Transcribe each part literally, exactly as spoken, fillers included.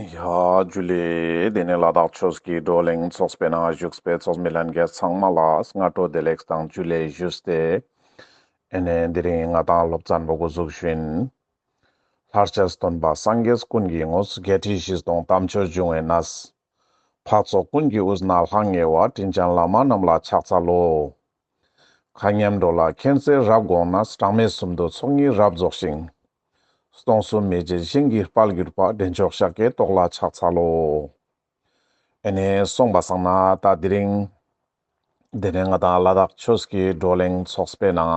ཡ་ཇུ་ལེ། དེ་ནས་ལ་དྭགས་ཆོས་ཀྱི་བགྲོ་གླེང་ཚོགས་པའི་ནང་བཞུགས་པའི་ཚོགས་མི་ལྷན་རྒྱས་ཚང་མ་ལ་སྔ་དྲོ་བདེ་ལེགས་དང་ཇུ་ལེ་ཞུས་ཏེ། ཨེ་ནས་དེ་རིང་ང་དང་སློབ་ཚན་པོ་འགོ་འཛུགས་ཞུ་ཡིན། ལྷར་བཅས་སྟོན་པ་སངས་རྒྱས་ཀུན་གྱི་དངོས། བརྒྱད་ཁྲི་བཞི་སྟོང་དམ་ཆོས་འབྱུང་བའི་གནས། འཕགས་ཚོགས་ཀུན་གྱི་དབུས་ན་ལྷང་ངེ་བ། དྲིན་ཅན་བླ་མ་རྣམས་ལ་ཕྱག་འཚལ་ལོ། མཁའ་མཉམ་འགྲོ་ལ་མཁྱེན་བརྩེ་རབ་དགོངས་ནས། གྲངས་མེད་གསུམ་དུ་ཚོགས་གཉིས་རབ་རྫོགས་ཤིང་། སྟོང་གསུམ་མི་མཇེད་ཞིང་གི་དཔལ་གྱུར་པ། འདྲེན་མཆོག་ཤཱཀྱའི་ཏོག་ལ་ཕྱག་འཚལ་ལོ། ཨེ་ནས་སོང་པ་སང་ན་ད་དེ་རིང་དེ་ནས་ང་དང་ལ་དྭགས་ཆོས་ཀྱི་བགྲོ་གླེང་ཚོགས་པའི་ནང་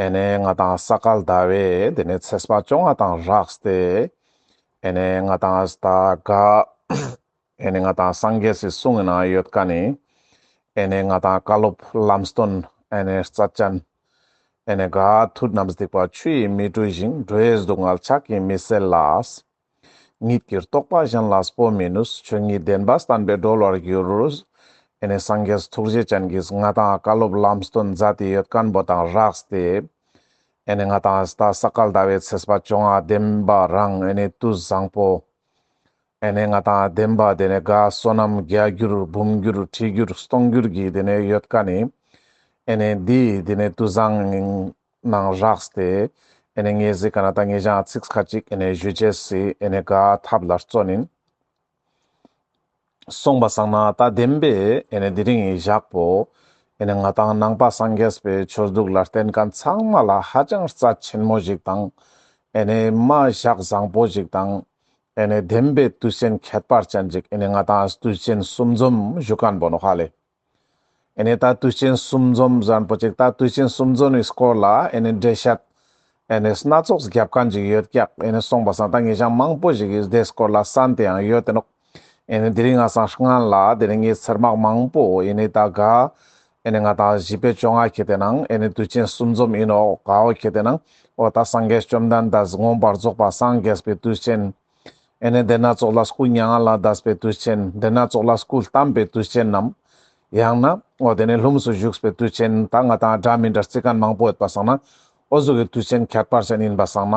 ཨེ་ནས་ང་དང་ས་ག་ཟླ་བའི་དེ་ནས་ཚེས་པ་བཅོ་ལྔ་དང་སྦྲགས་ཏེ་ཨེ་ནས་ང་དང་ད་ག་ཨེ་ནས་ང་དང་སངས་རྒྱས་སི་གསུང་གི་ནང་ཡོད་ཁན་ནི་ཨེ་ནས་ང་དང་བཀའ་སློབ་ལམ་སྟོན་ཨེ་ནས་རྩ་ཅན་ཨེ་ནས་ག་ཐུགས་རྣམས་སྡིག་པ་ཆུ་ཡིས་མི་འཁྲུ་ཞིང་། འགྲོ་བའི་སྡུག་བསྔལ་ཕྱག་གིས་མི་སེལ་ལ། ཉིད་ཀྱི་རྟོགས་པ་གཞན་ལ་སྤོ་མི་ནུས། ཆོས་ཉིད་བདེན་པ་བསྟན་པས་གྲོལ་བར་འགྱུར། ཨེ་ནས་སངས་རྒྱས་ཐུགས་རྗེ་ཅན་གྱིས་ང་དང་བཀའ་སློབ་ལམ་སྟོན་མཛད་དེ་ཡོད་ཁན་པོ་དང་སྦྲགས་ཏེ་ཨེ་ནས་ང་དང་ད་ས་ག་ཟླ་བའི་ཚེས་པ་བཅོ་ལྔ་བདེན་པ་རང་ཨེ་ནས་དུས་བཟང་པོ་ཨེ་ནས་ང་དང་བདེན་པ་དེ་ནས་ག་བསོད་ནམས་བརྒྱ་འགྱུར་འབུམ་འགྱུར་ཁྲི་འགྱུར་སྟོང་འགྱུར་གྱི་དེ་ནས་ཡོད་ཁན་ནི་ཨེ་ནས་འདི་དེ་ནས་དུས་བཟང་ནང་སྦྲགས་ཏེ་ཨེ་ནས་ངས་ཟེར་ཁན་ད་ངས་ཀྱང་ཚིག་ཁ་ཅིག་ཨེ་ནས་ཞུ་ཅེས་སི་ཨེ་ནས་ག་ཐབས་ལ་བརྩོན་ཡིན། སོང་པ་སང་ན་ད་བདེན་པའི་ཨེ་ནས་དེ་རིང་གི་ཞག་པོ་ཨེ་ནས་ང་དང་ནང་པ་སངས་རྒྱས་པའི་ཆོས་ལུགས་ལ་བརྟེན་ཁན་ཚང་མ་ལ་ཧ་ཅང་རྩ་ཆེན་མོ་ཞིག་དང་ཨེ་ནས་མ་ཞག་བཟང་པོ་ཞིག་དང་ཨེ་ནས་བདེན་པའི་དུས་ཆེན་ཁྱད་པར་ཅན་ཞིག་ཨེ་ནས་ང་དང་དུས་ཆེན་གསུམ་འཛོམས་ཞུ་ཁན་པོ་ནོག་ཧ་ལེ། ཨེ་ནས་ད་དུས་ཆེན་གསུམ་འཛོམས་ཟེར་ཁན་པོ་ཅིག་ད་དུས་ཆེན་གསུམ་འཛོམས་ནི་སྐོར་ལ་ཨེ་ནས་འགྲེལ་བཤད་ཨེ་ནས་སྣ་ཚོགས་རྒྱབ་ཁན་ཅིག་ཡོད་ཀྱག་ཨེ་ནས་སོང་པ་སང་ད་ངས་ཀྱང་མང་པོ་ཞིག་གི་དེ་སྐོར་ལ་གསན་ཏེ་ཡང་ཡོད་དེ་ནོག་ཨེ་ནས་དེ་རིང་ང་སང་སྔན་ལ་དེ་རིང་ངས་ཚར་མ་མང་པོ་ཨེ་ནས་ད་ག་ཨེ་ནས་ང་དང་བཞི་པའི་བཅོ་ལྔ་ཁེ་ཏེ་ནང་ཨེ་ནས་དུས་ཆེན་གསུམ་འཛོམས་ཡིན་ནོག་ག་འོ་ཁེ་ཏེ་ནང་འོ་ད་སངས་རྒྱས་བཅོམ་ལྡན་འདས་མངོན་པར་རྫོགས་པ་སངས་རྒྱས་པའི་དུས་ཆེན། ཨེ་ནས་དེ་ན་ཙོགས་ལ་སྐུ་མྱ་ངན་ལས་འདས་པའི་དུས་ཆེན། དེ་ན་ཙོགས་ལ་སྐུ་བལྟམས་པའི་དུས་ཆེན་ནམ། ཡང་ན་འོ་དེ་ནས་ལྷུམས་སུ་ཞུགས་པའི་དུས་ཆེན། ད་ང་དང་འདྲ་མི་འདྲ་རྩི་ཁན་མང་པོ་ཡོད་པ་སང་ན་འོ་ཟུག་གི་དུས་ཆེན་ཁྱད་པར་ཅན་ཡིན་པ་སང་ན།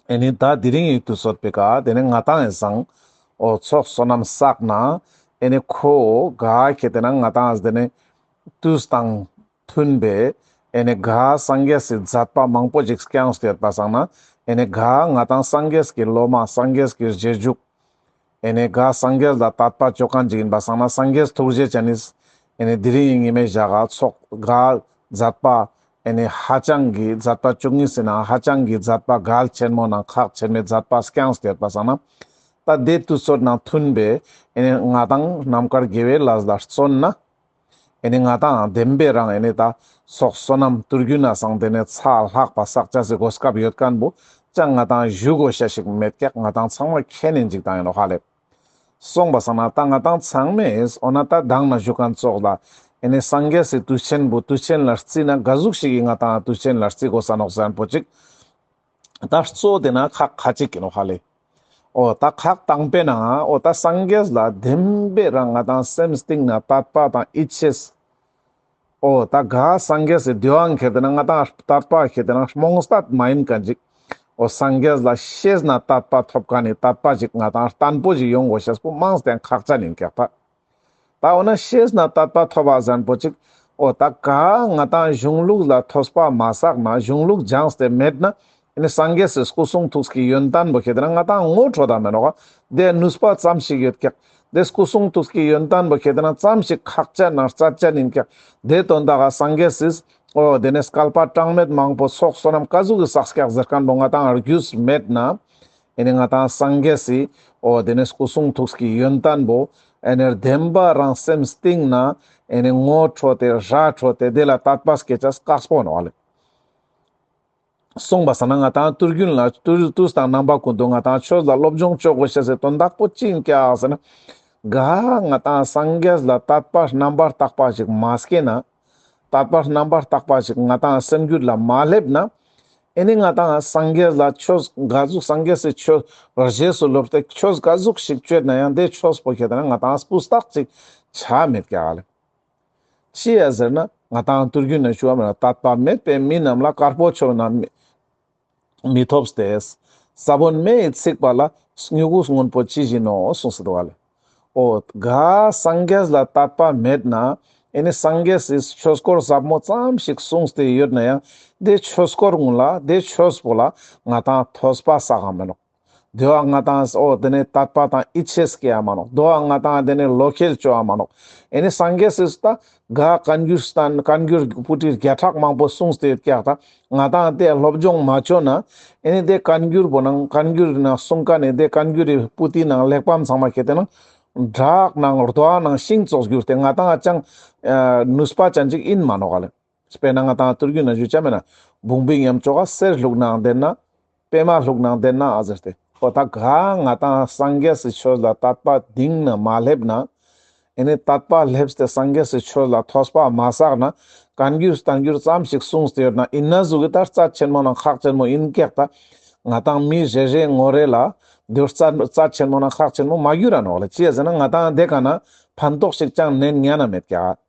ཨེ་ནི་ད་དེ་རིང་ཡིན་དུས་ཚོད་པའི་ཀ་དེ་ནས་ང་དང་ཡིན་སང་འོ་ཚོགས་བསོད་ནམས་བསགས་ན་ཨེ་ནི་ཁོ་ག་ཁེ་ཏེ་ན་ང་དང་དེ་ནས་དུས་དང་མཐུན་པའི་ཨེ་ནི་ག་སངས་རྒྱས་སི་མཛད་པ་མང་པོ་ཞིག་བསྐྱངས་ཏེ་ཡོད་པ་སང་ན་ཨེ་ནི་ག་ང་དང་སངས་རྒྱས་ཀྱི་སློབ་མ་སངས་རྒྱས་ཀྱི་རྗེས་འཇུག་ཨེ་ནི་ག་སངས་རྒྱས་ལ་དད་པ་ཅོ་ཁན་ཅིག་ཡིན་པ་སང་ན་སངས་རྒྱས་ཐུགས་རྗེ་ཅན་ནི་ཨེ་ནི་དེ་རིང་ཉི་མའི་ཞག་ག་ཚོགས་ག་མཛད་པ་ཨེ་ནི་ཧ་ཅང་གི་མཛད་པ་བཅུ་གཉིས་སི་ནང་ཧ་ཅང་གི་མཛད་པ་གལ་ཆེན་མོ་ནང་ཁག་ཆེན་མོའི་མཛད་པ་བསྐྱངས་ཏེ་ཡོད་པ་སང་ན་ད་དེ་དུས་ཚོད་ནང་མཐུན་པའི་ཨེ་ནི་ང་དང་རྣམ་དཀར་དགེ་བའི་ལས་ལ་བརྩོན་ན། ཨེ་ནི་ང་དང་བདེན་པའི་རང་ཨེ་ནི་ད་ཚོགས་བསོད་ནམས་དུས་རྒྱུན་ན་སང་དེ་ནས་ཚ་ལྷག་པ་བསགས་ཅེས་སི་གོ་སྐབས་ཡོད་ཁན་པོ་ཅང་ང་དང་ཞུ་དགོས་ཤེས་ཞིག་མེད་ཀྱག་ང་དང་ཚང་མ་མཁྱེན་ནི་ཅིག་དང་ཡིན་ནོག་ཧ་ལེ། སོང་པ་སང་ན་ད་ང་དང་ཚང་མས་འོ་ན་ད་མདང་ན་ཞུ་ཁན་ཙོགས་ལ་ཨེ་ནི་སངས་རྒྱས་སི་དུས་ཆེན་པོ་དུས་ཆེན་ལ་རྩི་ན་ག་ཟུག་ཞིག་གི་ང་དང་དུས་ཆེན་ལ་རྩི་དགོས་ས་ནོག་ཟེར་ཁན་པོ་ཅིག་ད་གཙོ་དེ་ན་ཁག་ཁ་ཅིག་ཡིན་ནོག་ཧ་ལེ། འོ་ད་ཁག་དང་པོའི་ནང་འོ་ད་སངས་རྒྱས་ལ་བདེན་པའི་རང་ང་དང་སེམས་གཏིང་ན་དད་པ་དང་ཡིད་ཆེས། འོ་ད་ག་སངས་རྒྱས་སི་དེ་བོ་ཁེ་ཏེ་ན་ང་དང་དད་པ་ཁེ་ཏེ་ན་རྨོངས་དད་མ་ཡིན་ཁན་ཅིག་འོ་སངས་རྒྱས་ལ་ཤེས་ན་དད་པ་ཐོབ་ཁན་ནི་དད་པ་ཅིག་ང་དང་བརྟན་པོ་ཞིག་ཡོང་དགོས་ཤེས་པོ་མང་སྟེ་ཁག་ཅན་ཡིན་ཀྱག་ད། ད་འོ་ན་ཤེས་ན་དད་པ་ཐོབ་པ་ཟེར་ཁན་པོ་ཅིག་འོ་ད་ག་ང་དང་གཞུང་ལུགས་ལ་ཐོས་པ་མ་བསགས་ན་གཞུང་ལུགས་སྦྱངས་ཏེ་མེད་ན་ཨེ་ནི་སངས་རྒྱས་སི་སྐུ་གསུང་ཐུགས་ཀྱི་ཡོན་ཏན་པོ་ཁེ་ཏེ་ན་ང་དང་ངོ་འཕྲོད་ད་མེད་ནོག་དེ་ནུས་པ་ཙམ་ཞིག་ཡོད་ཀྱག་དེ་སྐུ་གསུང་ཐུགས་ཀྱི་ཡོན་ཏན་པོ་ཁེ་ཏེ་ན་ཙམ་ཞིག་ཁག་ཅན་ན་རྩ་ཅན་ཡིན་ཀྱག་དེ་དོན་དག་ག་སངས་རྒྱས་སི་འོ་དེ་ནས་བསྐལ་པ་གྲངས་མེད་མང་པོ་ཚོགས་བསོད་ནམས་ག་ཟུག་གི་བསགས་ཀྱག་ཟེར་ཁན་པོ་ང་དང་རྒྱུས་མེད་ན། ཨེ་ནི་ང་དང་སངས་རྒྱས་སི་འོ་དེ་ནས་སྐུ་གསུང་ཐུགས་ཀྱི་ཡོན་ཏན་པོ་ཨེ་ནི་བདེན་པ་རང་སེམས་གཏིང་ན་ཨེ་ནི་ངོ་འཕྲོད་དེ་ར་འཕྲོད་དེ་དེ་ལ་དད་པ་སྐྱེ་ཅེས་དཀགས་པོ་ནོག་ལེ། སོང་པ་སང་ན་ང་དང་དུས་རྒྱུན་ལ་དུས་དུས་དང་རྣམ་པ་ཀུན་ཏུ་ང་དང་ཆོས་ལ་སློབ་སྦྱོང་ཅོ་དགོས་ཤེས་སི་དོན་དག་པོ་ཅི་ཡིན་ཀྱག་ཟེར་ན། ག་ང་དང་སངས་རྒྱས་ལ་དད་པ་རྣམ་པར་དག་པ་ཞིག་མ་སྐྱེས་ན། དད་པ་རྣམ་པར་དག་པ་ཞིག་ང་དང་སེམས་རྒྱུད་ལ་མ་སླེབས་ན། ཨེ་ནི་ང་དང་སངས་རྒྱས་ལ་ཆོས་ག་ཟུག་སངས་རྒྱས་སི་ཆོས་རྗེས་སུ་སློབ་སྟེ་ཆོས་ག་ཟུག་ཞིག་ཅོས་ན་ཡང་དེ་ཆོས་པོ་ཁེ་ཏེ་ན་ང་དང་སྤུས་དག་ཅིག་ཆ་མེད་ཀྱག་ལེ། ཅི་ཡ་ཟེར་ན་ང་དང་དུས་རྒྱུན་ན་ཞུ་བ་མེད་ན་དད་པ་མེད་པའི་མི་རྣམས་ལ་དཀར་པོ་ཆོས་རྣམས་མི་མི་ཐོབ་སྟེ། ས་བོན་མེ་ཡི་ཚིག་པ་ལ། མྱུ་གུ་སྔོན་པོ་ཅི་བཞིན་ནོ་གསུངས་སེ་འདུག་ག་ལེ། འོ་ག་སངས་རྒྱས་ལ་དད་པ་མེད་ན་ཨེ་ནི་སངས་རྒྱས་སི་ཆོས་སྐོར་ཟབ་མོ་ཙམ་ཞིག་གསུངས་ཏེ་ཡོད་ན་ཡང་དེ་ཆོས་སྐོར་ངུ་ལ་དེ་ཆོས་པོ་ལ་ང་ཏང་ཐོས་པ་བསགས་མ་ནོག། དེ་བ་ང་ཏང་འོ་དེ་ནས་དད་པ་དང་ཡིད་ཆེས་སྐྱེ་ཡ་མ་ནོག། དེ་བ་ང་ཏང་དེ་ནས་བློ་ཁེལ་བཅོ་ཡ་མ་ནོག། ཨེ་ནི་སངས་རྒྱས་སི་ད་ག་བཀའ་འགྱུར་སྟན་བཀའ་འགྱུར་པོ་ཏི་བརྒྱ་ཕྲག་མང་པོ་གསུངས་ཏེ་ཡོད་ཀྱག། ད་ང་ཏང་དེ་སློབ་སྦྱོང་མ་བཅོ་ན་ཨེ་ནི་དེ་བཀའ་འགྱུར་པོ་ནང་བཀའ་འགྱུར་ནང་གསུངས་ཀ་ནས་དེ་བཀའ་འགྱུར་རི་པོ་ཏི་ནང་གླེགས་བམ་ཚང་མ་ཁེ་ཏེ་ནང་བྲག་ནང་རྡོ་ནང་ཤིང་ཙོགས་གྱུར་ཏེ་ང་ཏང་ཅང་ནུས་པ་ཅན་ཅིག་ཨིན་མ་ནོག་ག་ལེ། དཔེར་ན་ང་ཏང་ཏུར་གུ་ན་ཞུ་ཆ་མེད་ན་བུང་བུའི་ཉམས་ཅོག་ག་གསེར་བླུགས་ནའང་བདེན་ན། པད་མ་བླུགས་ནའང་བདེན་ན་ཨ་ཟེར་ཏེ། འོ་ད་ག་ང་ཏང་སངས་རྒྱས་སི་ཆོས་ལ་དད་པ་གཏིང་ནས་མ་སླེབས་ན། ཨེ་ནི་དད་པ་སླེབས་ཏེ་སངས་རྒྱས་སི་ཆོས་ལ་ཐོས་པ་མ་བསགས་ན། བཀའ་འགྱུར་བསྟན་འགྱུར་ཙམ་ཞིག་གསུངས་ཏེ་ཡོད་ན་ཨིན་ན་ཟུག་གི་ད་རྩ་ཆེན་མོ་ནང་ཁག་ཆེན་མོ་ཨིན་ཀྱག་ད། ང་ཏང་མི་རེ་རེ་ངོ་རེ་ལ་དེ་རྩ་རྩ་ཆེན་མོ་ནང་ཁག་ཆེན་མོ་མ་གྱུར་ར་ནོག་ལེ། ཅི་ཡ་ཟེར་ན་ང་ཏང་དེ་ཀ་ན་ཕན་ཐོགས་ཤིག་ཅང་ནན་ཉན་ན་མེད་ཀྱག།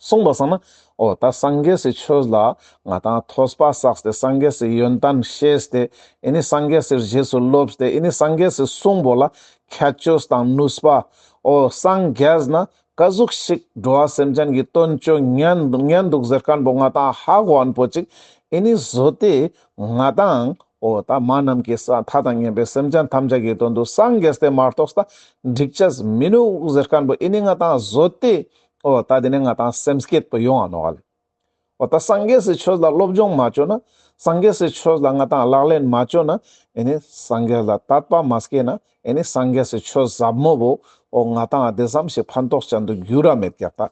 སོང་པ་སང་ན། འོ་ད་སངས་རྒྱས་སི་ཆོས་ལ་ང་ཏང་ཐོས་པ་བསགས་ཏེ་སངས་རྒྱས་སི་ཡོན་ཏན་ཤེས་ཏེ་ཨེ་ནི་སངས་རྒྱས་སི་རྗེས་སུ་སློབས་ཏེ་ཨེ་ནི་སངས་རྒྱས་སི་གསུང་པོ་ལ་ཁྱད་ཆོས་དང་ནུས་པ། འོ་སངས་རྒྱས་ན་ག་ཟུག་ཞིག་འགྲོ་བ་སེམས་ཅན་གྱི་དོན་བཅོ་ཉན་ཉན་འདུག་ཟེར་མཁན་པོ་ང་ཏང་ཧ་གོ་མཁན་པོ་ཅིག་ཨེ་ནི་བཟོ་སྟེ་ང་ཏང་འོ་ད་མ་ནམ་མཁའི་ས་མཐའ་དང་མཉམ་པའི་སེམས་ཅན་ཐམས་ཅད་ཀྱི་དོན་དུ་སངས་རྒྱས་ཏེ་མ་གཏོགས་ད་འགྲིག་ཆ་མི་ནུག་ཟེར་མཁན་པོ་ཨེ་ནི་ང་ཏང་བཟོ་སྟེ། འོ་ད་དེ་ནས་ང་ཏང་སེམས་བསྐྱེད་པོ་ཡོང་ང་ནོག་ལེ། འོ་ད་སངས་རྒྱས་སི་ཆོས་ལ་སློབ་སྦྱོང་མ་བཅོ་ན། སངས་རྒྱས་སི་ཆོས་ལ་ང་ཏང་ལག་ལེན་མ་བཅོ་ན། ཨེ་ནི་སངས་རྒྱས་ལ་དད་པ་མ་སྐྱེས་ན། ཨེ་ནི་སངས་རྒྱས་སི་ཆོས་ཟབ་མོ་བོ་འོ་ང་ཏང་དེ་ཙམ་ཞིག་ཕན་ཐོགས་ཅན་དུ་འགྱུར་ར་མེད་ཀྱག་ད།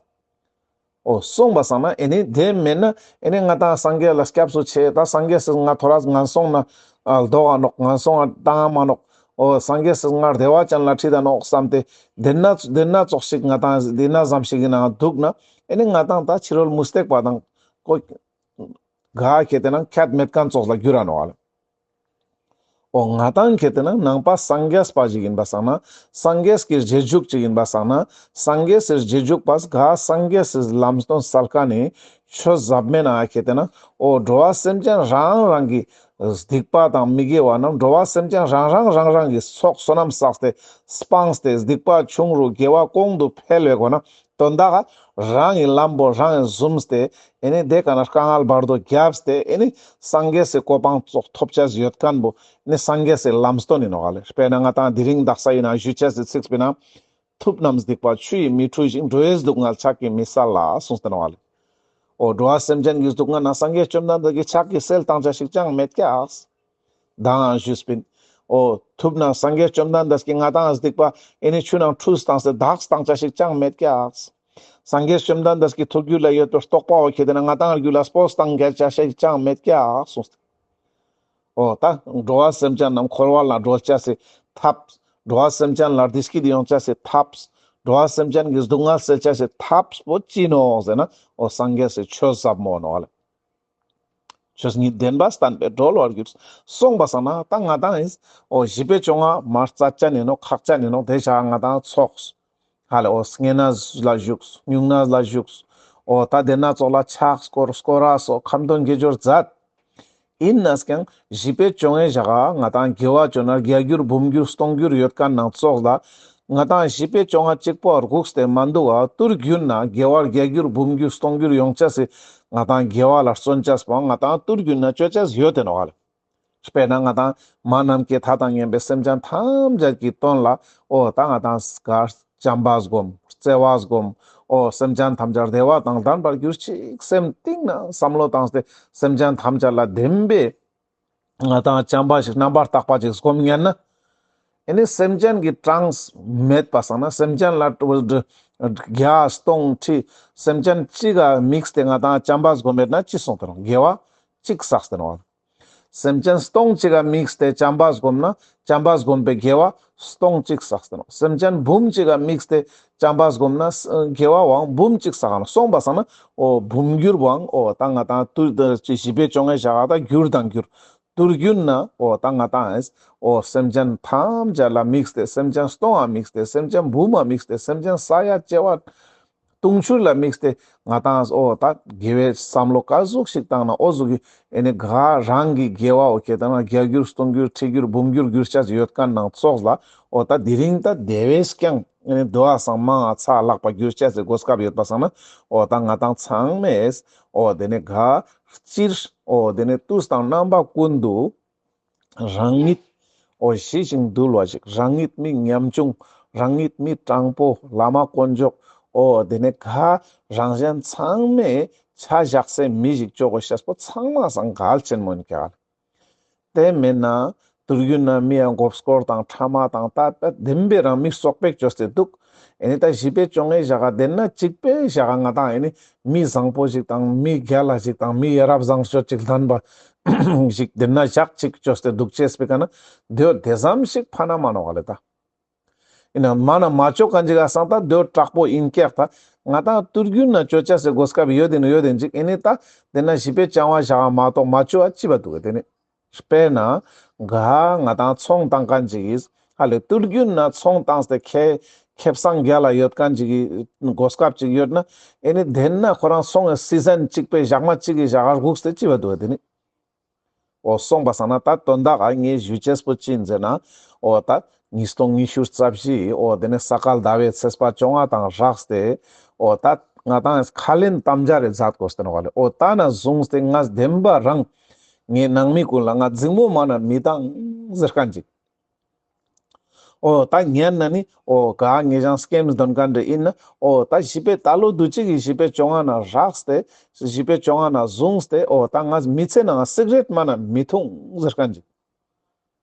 འོ་སོང་པ་སང་ན་ཨེ་ནི་དེ་མེད་ན་ཨེ་ནི་ང་ཏང་སངས་རྒྱས་ལ་སྐྱབས་སུ་མཆི། ད་སངས་རྒྱས་སི་ང་ཐོ་རས་ངན་སོང་ན་ལྡོག་ག་ནོག། ངན་སོང་ང་བཏང་ང་མ་ནོག། འོ་སངས་རྒྱས་སི་ང་བདེ་བ་ཅན་ལ་ཁྲིད་ད་ནོག་བསམ་སྟེ་དེ་ན་དེ་ན་ཙོགས་ཤིག་ང་ཏང་དེ་ན་ཙམ་ཞིག་གི་ནང་འདུག་ན་ཨེ་ནི་ང་ཏང་ད་ཕྱི་རོལ་མུ་སྟེགས་པ་དང་ཀོ་ག་ཁེ་ཏེ་ན་ཁྱད་མེད་མཁན་ཙོགས་ལ་འགྱུར་ར་ནོག་ལེ། འོ་ང་ཏང་ཁེ་ཏེ་ན་ནང་པ་སངས་རྒྱས་པ་ཞིག་ཡིན་པ་སང་ན། སངས་རྒྱས་ཀྱི་རྗེས་འཇུག་ཅིག་ཡིན་པ་སང་ན། སངས་རྒྱས་སི་རྗེས་འཇུག་པ་ག་སངས་རྒྱས་སི་ལམ་སྟོན་སལ་ཀ་ནི་ཆོས་ཟབ་མེད་ན་ཁེ་ཏེ་ན། འོ་འགྲོ་བ་སེམས་ཅན་རང་རང་གི་སྡིག་པ་དང་མི་དགེ་བ་རྣམས་འགྲོ་བ་སེམས་ཅན་རང་རང་རང་རང་གི་ཚོགས་བསོད་ནམས་བསགས་ཏེ་སྤངས་ཏེ་སྡིག་པ་ཆུང་རུ་དགེ་བ་གོང་དུ་འཕེལ་བའི་སྒོ་ན། དོན་དག་རང་གི་ལམ་པོ་རང་གིས་བཟུམས་ཏེ་ཨེ་ནི་དེ་ཀ་ན་དཀའ་ངལ་བར་དོ་བརྒྱབས་ཏེ་ཨེ་ནི་སངས་རྒྱས་སི་གོ་འཕང་ཙོགས་ཐོབ་ཆ་ཡོད་མཁན་པོ་ཨེ་ནི་སངས་རྒྱས་སི་ལམ་སྟོན་ཡིན་ནོག་ལེ། དཔེར་ན་ང་ཏང་དེ་རིང་དག་ས་ཡིན་ན་ཞུ་ཆ་སི་ཚིག་དཔེར་ན། ཐུབ་རྣམས་སྡིག་པ་ཆུ་ཡིས་མི་འཁྲུ་ཞིང་། འགྲོ་བའི་སྡུག་བསྔལ་ཕྱག་གིས་མི་སེལ་ལ་གསུངས་ཏེ་ནོག་ལེ། འོ་འགྲོ་བ་སེམས་ཅན་གྱི་སྡུག་བསྔལ་ན་སངས་རྒྱས་བཅོམ་ལྡན་འདས་ཀྱི་ཕྱག་གིས་སེལ་བཏང་ཆ་ཞིག་ཅང་མེད་ཀྱག། མདང་ཞུས་པིན། འོ་ཐུབ་ན་སངས་རྒྱས་བཅོམ་ལྡན་འདས་ཀྱིས་ང་ཏང་སྡིག་པ་ཨེ་ནི་ཆུ་ནང་འཁྲུས་བཏང་སྟེ་དག་བཏང་ཆ་ཞིག་ཅང་མེད་ཀྱག། སངས་རྒྱས་བཅོམ་ལྡན་འདས་ཀྱི་ཐུགས་རྒྱུད་ལ་ཡོད་པའི་རྟོགས་པ་བོ་ཁེ་ཏེ་ན་ང་ཏང་རྒྱུད་ལ་སྤོས་བཏང་རྒྱལ་ཆ་ཞིག་ཅང་མེད་ཀྱག་གསུངས་ཏེ། འོ་ད་འགྲོ་བ་སེམས་ཅན་རྣམས་འཁོར་བ་ལས་སྒྲོལ་ཆ་སི་ཐབས། འགྲོ་བ་སེམས་ཅན་ལ་བདེ་སྐྱིད་ཡོང་ཆ་སི་ཐབས། འགྲོ་བ་སེམས་ཅན་གྱི་སྡུག་བསྔལ་སེལ་ཆ་སི་ཐབས་པོ་ཅི་ནོག་ཟེར་ན། འོ་སངས་རྒྱས་སི་ཆོས་ཟབ་མོ་ནོག་ལེ། ཆོས་ཉིད་བདེན་པ་བསྟན་པས་གྲོལ་བར་འགྱུར། སོང་པ་སང་ན་ད་ང་ཏང་ཨིན། འོ་བཞི་པའི་བཅོ་ལྔ་མ་རྩ་ཅན་ཡིན་ནོག། ཁག་ཅན་ཡིན་ནོག། དེ་བཞག་ང་ཏང་ཚོགས། ཧ་ལེ་འོ་བསྙེན་གནས་ལ་བཞུགས། སྨྱུང་གནས་ལ་བཞུགས། འོ་ད་དེ་ན་ཙོགས་ལ་ཕྱག་སྐོར་སྐོར་ར་སོགས་ཁ་འདོན་དགེ་སྦྱོར་མཛད། ཡིན་ནའང་བཞི་པའི་བཅོ་ལྔའི་ཞག་ག་ང་ཏང་དགེ་བ་བཅོ་ན་བརྒྱ་འགྱུར་འབུམ་འགྱུར་སྟོང་འགྱུར་ཡོད་མཁན་ནང་ཙོགས་ལ། ང་ཏང་བཞི་པའི་བཅོ་ལྔ་གཅིག་པོ་སྒུགས་ཏེ་མ་འདུག་ག། དུས་རྒྱུན་ན་དགེ་བ་བརྒྱ་འགྱུར་འབུམ་འགྱུར་སྟོང་འགྱུར་ཡོང་ཆ་སི་ང་ཏང་དགེ་བ་ལ་བརྩོན་ཆ་སི་པོ་ང་ཏང་དུས་རྒྱུན་ན་བཅོ་ཆ་སི་ཡོད་དེ་ནོག་ལེ། དཔེར་ན་ང་ཏང་མ་ནམ་མཁའི་མཐའ་དང་མཉམ་པའི་སེམས་ཅན་ཐམས་ཅད་ཀྱི་དོན་ལ་འོ་ད་ང་ཏང་ག་བྱམས་པ་སྒོམ། བརྩེ་བ་སྒོམ། འོ་སེམས་ཅན་ཐམས་ཅད་བདེ་བ་དང་ལྡན་པར་གྱུར་ཅིག། སེམས་གཏིང་ནས་བསམ་བློ་བཏང་སྟེ་སེམས་ཅན་ཐམས་ཅད་ལ་བདེན་པའི་ང་ཏང་བྱམས་པ་ཞིག་རྣམ་པར་དག་པ་ཅིག་སྒོམ་ཉན་ན། ཨེ་ནི་སེམས་ཅན་གྱི་གྲངས་མེད་པ་སང་ན་སེམས་ཅན་ལ་བརྒྱ་སྟོང་ཁྲི་སེམས་ཅན་གཅིག་ག་དམིགས་ཏེ་ང་ཏང་བྱམས་པ་སྒོམ་མེད་ན་ཅི་སོང་སྟེ་ནོག། དགེ་བ་གཅིག་བསགས་ཏེ་ནོག། སེམས་ཅན་སྟོང་གཅིག་ག་དམིགས་ཏེ་བྱམས་པ་སྒོམ་ན་བྱམས་པ་སྒོམ་པའི་དགེ་བ་སྟོང་གཅིག་བསགས་ཏེ་ནོག། སེམས་ཅན་འབུམ་གཅིག་ག་དམིགས་ཏེ་བྱམས་པ་སྒོམ་ན་དགེ་བ་བོའང་འབུམ་གཅིག་བསགས་ནོག། སོང་པ་སང་ན་འོ་འབུམ་འགྱུར་བོའང་འོ་ད་ང་ཏང་དུས་བཞི་པའི་བཅོ་ལྔའི་ཞག་ག་ད་འགྱུར་དང་འགྱུར། དུས་རྒྱུན་ན་འོ་ད་ང་ཏང་ཨེ་འོ་སེམས་ཅན་ཐམས་ཅད་ལ་དམིགས་ཏེ་སེམས་ཅན་སྟོང་ང་དམིགས་ཏེ་སེམས་ཅན་འབུམ་ང་དམིགས་ཏེ་སེམས་ཅན་ས་ཡ་བྱེ་བ་ དུང་ཕྱུར་ལ་དམིགས་ཏེ་ང་ཏང་འོ་ད་དགེ་བའི་བསམ་བློ་ག་ཟུག་ཞིག་བཏང་ན་འོ་ཟུག་གི་ཨེ་ནི་ག་རང་གི་དགེ་བ་འོ་ཁེ་ད་ན་བརྒྱ་འགྱུར་སྟོང་འགྱུར་ཁྲི་འགྱུར་འབུམ་འགྱུར་འགྱུར་ཆ་ཡོད་མཁན་ནང་ཙོགས་ལ་འོ་ད་དེ་རིང་ད་དེ་བས་ཀྱང་ཨེ་ནི་དོ་བ་སང་མང་ང་ཚ་ལག་པ་འགྱུར་ཆ་སི་གོ་སྐབས་ཡོད་པ་སང་ན་འོ་ད་ང་ཏང་ཚང་མས་འོ་དེ་ནི་ག་སྤྱིར་འོ་དེ་ནི་དུས་དང་རྣམ་པ་ཀུན་ཏུ་རང་ཉིད་འོ་ཞི་ཞིང་དུལ་བ་ཞིག་རང་ཉིད་མི་ཉམ་ཆུང་། རང་ཉིད་མི་དྲང་པོ། བླ་མ་དཀོན་མཆོག་འོ་དེ་ནི་ག་རང་གཞན་ཚང་མས་ཆ་བཞག་སའི་མི་ཞིག་ཅོ་དགོས་ཤེས་པོ་ཚང་མ་སང་གལ་ཆེན་མོ་ཡིན་ཀྱག་དེ་མེད་ན་དུས་རྒྱུན་ན་མི་ཡང་མགོ་སྐོར་དང་ཕྲ་མ་དང་ད་ད་བདེན་པའི་རང་མི་སོག་པེག་ཅོས་ཏེ་འདུག་ཨེ་ནི་ད་ཞི་པའི་བཅོ་ལྔའི་ཞག་ག་དེ་ན་གཅིག་པའི་ཞག་ག་ང་ཏང་ཨེ་ནི་མི་བཟང་པོ་ཞིག་དང་མི་རྒྱལ་ལ་ཞིག་དང་མི་ཡ་རབས་བཟང་སྤྱོད་ཅིག་ལྡན་པ་ཞིག་དེ་ན་ཞག་གཅིག་ཅོས་ཏེ་འདུག་ཅེས་པའི་ཀ་ན་དེའོ་དེ་ཙམ་ཞིག་ཕན་མ་ནོག་ལེ་ད། ཡིན་ན་མ་ན་མ་ཅོ་ག་འཇིག་ག་སང་ད་དེའོ་དྲག་པོ་ཡིན་ཀྱག་ད། ང་ཏང་དུས་རྒྱུན་ན་ཅོ་ཅེས་སི་གོ་སྐབས་ཡོད་དེ་ནི་ཡོད་དེ་འཇིག་ཨེ་ནི་ད་དེ་ན་ཞི་པའི་བཅོ་ལྔ་ཞག་ག་མ་གཏོགས་མ་ཅོ་བ་ཅི་བ་འདུག་ག་དེ་ནི། དཔེར་ན་ག་ང་ཏང་ཚོང་བཏང་མཁན་ཅིག་གིས་ཧ་ལེ་དུས་རྒྱུན་ན་ཚོང་བཏང་སྟེ་ཁེ་ཁེ་བཟང་རྒྱལ་ལ་ཡོད་མཁན་ཅིག་གི་གོ་སྐབས་ཅིག་ཡོད་ན་ཨེ་ནི་དེ་ན་ཁོ་རང་ཚོང་གི་སི་ཛན་གཅིག་པའི་ཞག་མ་གཅིག་གི་ཞག་ག་སྒུགས་ཏེ་ཅི་བ་འདུག་དེ་ནི། འོ་སོང་པ་སང་ན་ད་དོན་དག་ག་ངས་ཞུ་ཅེས་པོ་ཅི་ཡིན་ཟེར་ན་འོ་ད་ཉིས་སྟོང་ཉི་ཤུ་རྩ་བཞི་འོ་དེ་ནི་ས་ག་ཟླ་བའི་ཚེས་པ་བཅོ་ལྔ་དང་སྦྲགས་ཏེ་འོ་ད་ང་ཏང་ཁ་ལེན་དམ་བཅའ་རེ་མཛད་དགོས་ཏེ་ནོག་ལེ། འོ་ད་ན་བཟུང་སྟེ་ང་བདེན་པ་རང་ངའི་ནང་མི་ཀུན་ལ་ང་འཛིང་མོ་མ་ན་མི་བཏང་ཟེར་མཁན་ཅིག་འོ་ད་ཉན་ན་ནི་འོ་ག་ངེ་ཅང་སྐེམ་འདོན་མཁན་འདྲ་ཡིན་ན་འོ་ད་ཞི་པའི་ད་ལོ་དུས་གཅིག་གི་ཞི་པའི་བཅོ་ལྔ་ན་རགས་ཏེ་ཞི་པའི་བཅོ་ལྔ་ན་བཟུང་སྟེ་འོ་ད་ང་མི་ཚེ་ནང་སིག་རེཊ་མ་ན་མི་འཐུང་ཟེར་མཁན་ཅིག་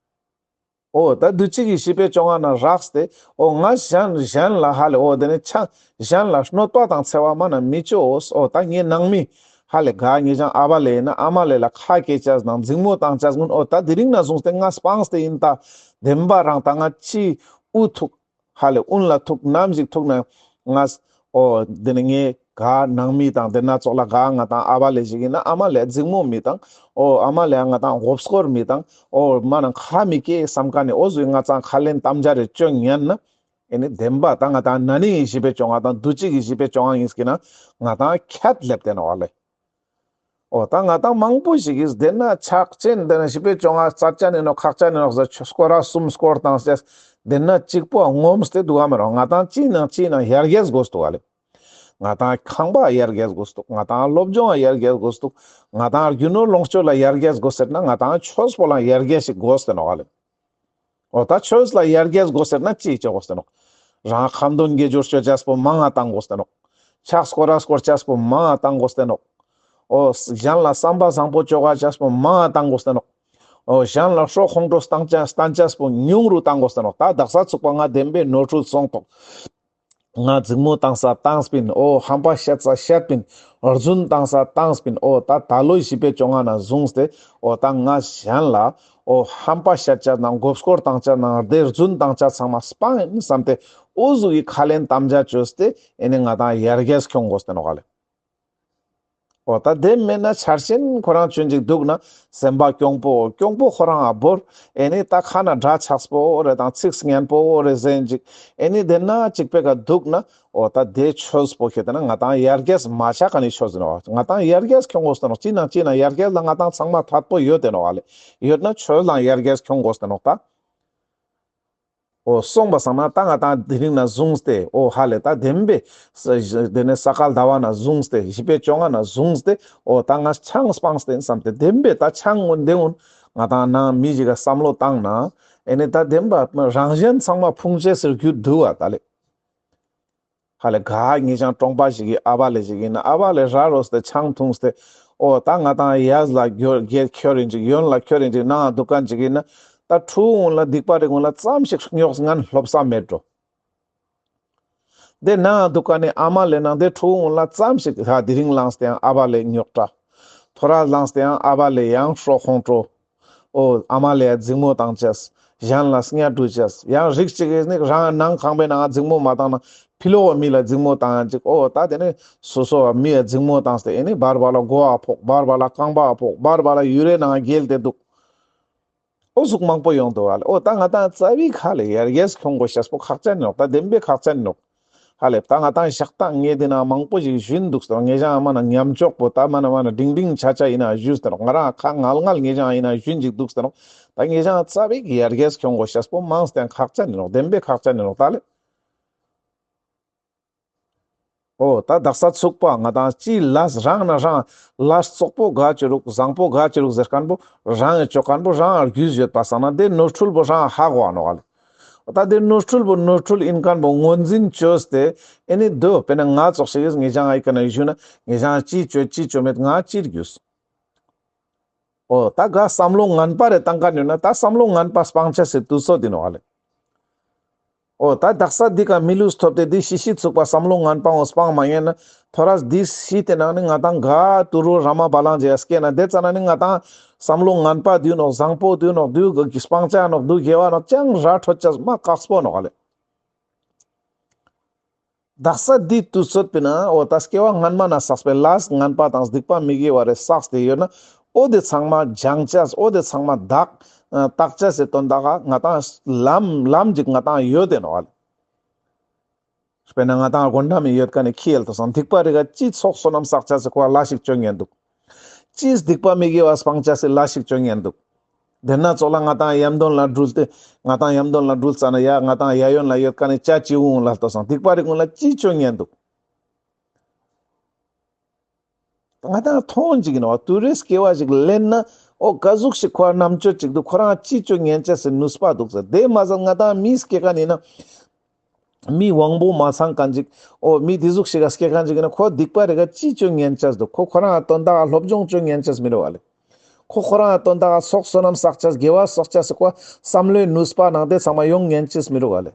འོ་ད་དུས་གཅིག་གི་ཞི་པའི་བཅོ་ལྔ་ན་རགས་ཏེ་འོ་ང་གཞན་གཞན་ལ་ཧ་ལེ་འོ་དེ་ནི་ཆང་གཞན་ལ་གནོད་པ་དང་འཚེ་བ་མ་ན་མི་ཅོས། འོ་ད་ངའི་ནང་མི་ཧ་ལེ་ག་ངེ་ཅང་ཨ་བ་ལེ་ཡིན་ན་ཨ་མ་ལེ་ལ་ཁ་སྐད་ཅེས་དང་འཛིང་མོ་བཏང་ཅེས་ཀུན་འོ་ད་དེ་རིང་ན་བཟུང་སྟེ་ང་སྤངས་ཏེ་ཡིན་ད། བདེན་པ་རང་ད་ང་ཅི་འུ་ཐུག་ཧ་ལེ་འུན་ལ་ཐུག་ནམ་ཞིག་ཐུག་ན་ང་འོ་དེ་ནི་ངའི་ག་ནང་མི་དང་དེ་ན་ཙོགས་ལ་ག་ང་དང་ཨ་བ་ལེ་ཞིག་ཡིན་ན་ཨ་མ་ལེ་འཛིང་མོ་མི་དང་འོ་ཨ་མ་ལེ་ང་དང་མགོ་སྐོར་མི་དང་འོ་མ་ན་ཁ་མི་སྐྱེ་བསམ་མཁན་ནི་འོ་ཟུག་ང་ཚང་ཁ་ལེན་དམ་བཅའ་རེ་ཅོ་ཉན་ན། ཨེ་ནི་བདེན་པ་ད་ང་དང་ན་ནིང་གི་ཞི་པའི་བཅོ་ལྔ་དང་དུས་གཅིག་གི་ཞི་པའི་བཅོ་ལྔ་ཡིན་ཀྱི་ན་ང་དང་ཁྱད་སླེབས་ཏེ་ནོག་ལེ། འོ་ད་ང་དང་མང་པོ་ཞིག་གིས་དེ་ན་ཕྱག་ཆེན་དེ་ན་ཞི་པའི་བཅོ་ལྔ་རྩ་ཅན་ཡིན་ནོག་ཁག་ཅན་ཡིན་ནོག་ཟེར་ཆོས་སྐོར་ར་གསུམ་སྐོར་བཏང་སྟེ་དེ་ན་གཅིག་པོ་ངོམས་ཏེ་འདུག་ག་མི་རུང་། ང་དང་ཅི་ནང་ཅི་ནང་ཡར་རྒྱས་དགོས་འདུག་ག་ལེ། ང་དང་ཁང་པ་ཡར་རྒྱས་དགོས་འདུག་ང་དང་སློབ་སྦྱོང་ཡར་རྒྱས་དགོས་འདུག་ང་དང་རྒྱུ་ནོར་ལོངས་སྤྱོད་ལ་ཡར་རྒྱས་དགོས་ཟེར་ན་ང་དང་ཆོས་པོ་ལ་ཡར་རྒྱས་ཤིག་དགོས་ཏེ་ནོག་ག་ལེ། འོ་ད་ཆོས་ལ་ཡར་རྒྱས་དགོས་ཟེར་ན་ཅི་ཅོ་དགོས་ཏེ་ནོག་རང་ཁ་འདོན་དགེ་སྦྱོར་ཅོ་ཅེས་པོ་མང་ང་བཏང་དགོས་ཏེ་ནོག་ཕྱག་སྐོར་ར་སྐོར་ཅེས་པོ་མང་ང་བཏང་དགོས་ཏེ་ནོག་འོ་གཞན་ལ་བསམ་པ་བཟང་པོ་ཅོ་ག་ཅེས་པོ་མང་ང་བཏང་དགོས་ཏེ་ནོག་འོ་གཞན་ལ་ཤོ་ཁོང་ཁྲོ་བཏང་ཅེས་བཏང་ཅེས་པོ་ཉུང་རུ་བཏང་དགོས་ཏེ་ནོག་ད་དག་ས་ཚུག་པ་ང་བདེན་པའི་ནོར་འཁྲུལ་སོང་ཐོག་ང་འཛིང་མོ་བཏང་ས་བཏང་སྤིན། འོ་ཧམ་པ་བཤད་ས་བཤད་སྤིན། རྫུན་བཏང་ས་བཏང་སྤིན། འོ་ད་ད་ལོའི་ཞི་པའི་བཅོ་ལྔ་ན་བཟུང་སྟེ་འོ་ད་ང་གཞན་ལ་འོ་ཧམ་པ་བཤད་ཅེས་ནང་མགོ་སྐོར་བཏང་ཅེས་ནང་བདེ་རྫུན་བཏང་ཅེས་ཚང་མ་སྤང་ཡིན་བསམ་སྟེ་འོ་ཟུག་གི་ཁ་ལེན་དམ་བཅའ་བཅོས་ཏེ་ཨེ་ནི་ང་དང་ཡར་རྒྱས་ཁྱོང་དགོས་ཏེ་ནོག་ག་ལེ། འོ་ད་དེ་མེད་ན་ཆར་ཆེན་ཁོ་རང་ཆུན་ཅིག་འདུག་ན་སེམས་པ་གྱོང་པོ་གྱོང་པོ་ཁོ་རང་ཨ་བོར་ཨེ་ནི་ད་ཁ་ན་འདྲ་ཆགས་པོ་རེ་དང་ཚིག་སྙན་པོ་རེ་ཟེན་ཅིག་ཨེ་ནི་དེ་ན་ཅིག་པེ་ཀ་འདུག་ན་འོ་ད་དེ་ཆོས་པོ་ཁྱེད་དེ་ན་ང་དང་ཡར་རྒྱས་མ་ཆགས་ཀ་ནི་ཆོས་ཟེར་ནོག་ང་དང་ཡར་རྒྱས་ཁྱོང་དགོས་ཟེར་ནོག་ཅི་ན་ཅི་ན་ཡར་རྒྱས་ལ་ང་དང་ཚང་མ་ཐད་པོ་ཡོད་དེ་ནོག་ཨ་ལེ། ཡོད་ན་ཆོས་ལའང་ཡར་རྒྱས་ཁྱོང་དགོས་ཟེར་ནོག་ད། འོ་སོང་པ་སང་ན་ད་ང་དང་དེ་རིང་ན་བཟུང་སྟེ་འོ་ཧ་ལེ་ད་བདེན་པའི་ས་དེ་ནས་ས་ག་ཟླ་བ་ན་བཟུང་སྟེ་ཞི་པའི་བཅོ་ལྔ་ན་བཟུང་སྟེ་འོ་ད་ང་ཆང་སྤངས་ཏེ་བསམ་སྟེ་བདེན་པའི་ད་ཆང་ངུན་དེ་ངུན་ང་དང་ནང་མི་ཞིག་ག་བསམ་བློ་བཏང་ན་ཨེ་ནི་ད་བདེན་པ་རང་གཞན་ཚང་མ་ཕུང་བྱེད་ཟེར་རྒྱུ་འདུག་བ་ད་ལེ། ཧ་ལེ་ག་ངེ་ཅང་གྲོང་པ་ཞིག་གི་ཨ་བ་ལེ་ཞིག་ཡིན་ན་ཨ་བ་ལེ་ར་རོས་ཏེ་ཆང་འཐུངས་ཏེ་འོ་ད་ང་དང་ཡས་ལ་འགྱོ་རྒྱལ་ཁྱོད་ཡིན་ཅིག་ཡོན་ལ་ཁྱོད་ཡིན་ཅིག་ནང་འདུག་མཁན་ཅིག་ཡིན་ན་ད་ཕྲུ་གུ་ངུན་ལ་སྡིག་པ་རེ་ངུན་ལ་ཙམ་ཞིག་རྙོག་ངན་སློབ་ས་མེད་འགྲོ། དེ་ནང་འདུག་མཁན་ནི་ཨ་མ་ལེ་ནང་དེ་ཕྲུ་གུ་ངུན་ལ་ཙམ་ཞིག་ཧ་དེ་རིང་ལངས་ཏེ་ཡང་ཨ་བ་ལེ་རྙོག་དྲ། ཐོ་རས་ལངས་ཏེ་ཡང་ཨ་བ་ལེ་ཡང་ཤོ་ཁོང་ཁྲོ། འོ་ཨ་མ་ལེ་ཡ་འཛིང་མོ་བཏང་ཅེས། གཞན་ལ་སྙད་དྲུད་ཅེས། ཡང་རིགས་གཅིག་གིས་ནི་རང་ནང་ཁང་པའི་ནང་འཛིང་མོ་མ་བཏང་ན་ཕི་ལོགས་མི་ལ་འཛིང་མོ་བཏང་ཡང་ཅིག་འོ་ད་དེ་ནི་སོ་སོ་མི་ཡ་འཛིང་མོ་བཏང་སྟེ་ཨེ་ནི་བར་བར་ལ་མགོ་ཨ་ཕོག་བར་བར་ལ་རྐང་པ་ཨ་ཕོག་བར་བར་ལ་ཡུ་རེ་ནང་འགྱེལ་ཏེ་འདུག་འོ་ཟུག་མང་པོ་ཡོང་འདུག་བ་ལེ། འོ་ད་ང་དང་རྩ་བའི་ཁ་ལེ་ཡར་རྒྱས་ཁྱོང་དགོས་ཤེས་པོ་ཁག་ཅན་ནོག་ད་བདེན་པའི་ཁག་ཅན་ནོག་ཧ་ལེ་ད་ང་ཏང་ཞག་དང་ངེ་དེ་ན་མང་པོ་ཞིག་ཞུན་འདུག་སྟེ་ནོག། ངེ་ཅག་མ་ན་ཉམ་ཅོག་པོ་ད་མ་ན་མ་ན་འབྲིང་འབྲིང་ཆ་ཆ་ཡིན་ན་ཞུན་སྟེ་ནོག། ང་རང་ཁ་ངལ་ངལ་ངེ་ཅག་ཡིན་ན་ཞུན་ཅིག་འདུག་སྟེ་ནོག། ད་ངེ་ཅག་ཙ་པིག་ཡར་རྒྱས་ཁྱོང་དགོས་ཤེས་པོ་མང་སྟེ་ཁག་ཅན་ཡིན་ནོག། བདེན་པའི་ཁག་ཅན་ཡིན་ནོག་ད་ལེ། འོ་ད་དག་ས་ཚུགས་པ་ང་ཏང་ཅི་ལས་རང་ན་རང་ལས་བཙོག་པོ་ག་ཅི་རུག་བཟང་པོ་ག་ཅི་རུག་ཟེར་མཁན་པོ་རང་ངི་ཅོ་མཁན་པོ་རང་རྒྱུས་ཡོད་པ་སང་ན་དེ་ནོར་འཁྲུལ་པོ་རང་ཧ་གོ་བ་ནོག་ལེ། འོ་ད་དེ་ནོར་འཁྲུལ་པོ་ནོར་འཁྲུལ་ཡིན་མཁན་པོ་ངོས་འཛིན་བཅོས་ཏེ་ཨེ་ནི་དོ་དཔེར་ན་ང་ཙོགས་ཤིག་ངེ་ཅག་ཨི་ཀ་ན་ཞུ་ན་ངེ་ཅག་ཅི་ཅོ་ཅི་ཅོ་མེད་ང་ཅིར་རྒྱུས། འོ་ད་ག་བསམ་བློ་ངན་པ་རེ་བཏང་མཁན་ཡོད་ན་ད་བསམ་བློ་ངན་པ་སྤང་ཆ་སི་དུས་ཚོད་ཡིན་ནོག་ལེ། འོ་ད་དག་ས་འདི་ཀ་མི་ལུས་ཐོབ་སྟེ་འདི་ཤི་ཤི་ཚུགས་པ་བསམ་བློ་ངན་པའང་སྤང་མ་ཉན་ན་ཐོ་རས་འདི་ཤི་སྟེ་ནང་ནི་ང་ཏང་ག་དུ་རུ་ར་མ་བ་ལང་ཇེ་སྐྱེ་ན་དེ་ཙ་ན་ནི་ང་ཏང་བསམ་བློ་ངན་པ་དུ་ནོག་བཟང་པོ་དུ་ནོག་དུ་གི་སྤང་ཆ་ནོག་དུ་དགེ་བ་ནོག་ཅང་ར་འཕྲོད་ཆ་མ་ཁག་པོ་ནོག་ལེ། དག་ས་འདི་དུས་ཚོད་པའི་ན་འོ་ད་སྐྱེ་བ་སྔན་མ་ན་བསགས་པའི་ལས་ངན་པ་དང་སྡིག་པ་མི་དགེ་བ་རེ་བསགས་ཏེ་ཡོད་ན་འོ་དེ་ཚང་མ་སྦྱང་ཆས་འོ་དེ་ཚང་མ་དག་དག་ཆས་སི་དོན་དག་ག་ང་ཏང་ལམ་ལམ་ཅིག་ང་ཏང་ཡོད་དེ་ནོག་ལེ། དཔེར་ན་ང་ཏང་སྒོ་འགྲམ་མི་ཡོད་མཁན་ནི་ཁྱི་ཡལ་དུ་སང་སྡིག་པ་རེ་ག་ཅི་ཚོགས་བསོད་ནམས་བསགས་ཆས་སི་ཁོ་ལ་ཞིག་བཅོ་ཉན་འདུག། ཅི་སྡིག་པ་མི་དགེ་བ་སྤང་ཆས་སི་ལ་ཞིག་བཅོ་ཉན་འདུག། དེ་ན་ཙོགས་ལ་ང་ཏང་ཡམ་དོན་ལ་འགྲུལ་ཏེ་ང་ཏང་ཡམ་དོན་ལ་འགྲུལ་ཙ་ན་ཡ་ང་ཏང་ཡ་ཡོན་ལ་ཡོད་མཁན་ནི་ཅ་ཅི་འུང་ལ་ལྟོས་སང་སྡིག་པ་རེ་ཀུན་ལ་ཅི་བཅོ་ཉན་འདུག། ང་ཏང་མཐོང་ཅིག་ཡིན་ནོག། དུས་རེ་སྐྱེ་བ་ཞིག་ལེན་ན་འོ་ག་ཟུག་ཞིག་ཁོ་རྣམ་དཔྱོད་ཅིག་འདུག། ཁོ་རང་ཅི་བཅོ་ཉན་ཆས་སི་ནུས་པ་འདུག་ཟེར། དེ་མ་ཟད་ང་ཏང་མི་སྐྱེ་མཁན་ཡིན་ན་མི་དབང་པོ་མ་ཚང་མཁན་ཅིག། འོ་མི་དེ་ཟུག་ཞིག་ག་སྐྱེ་མཁན་ཅིག་ཡིན་ན་ཁོ་སྡིག་པ་རེ་ག་ཅི་བཅོ་ཉན་ཆས་འདུག། ཁོ་ཁོ་རང་དོན་དག་སློབ་སྦྱོང་བཅོ་ཉན་ཆས་མི་རུག་ག་ལེ། ཁོ་ཁོ་རང་དོན་དག་ཚོགས་བསོད་ནམས་བསགས་ཆས་དགེ་བ་བསགས་ཆས་སི་ཁོ་བསམ་བློའི་ནུས་པ་ནང་དེ་ཚང་མ་ཡོང་ཉན་ཆས་མི་རུག་ག་ལེ།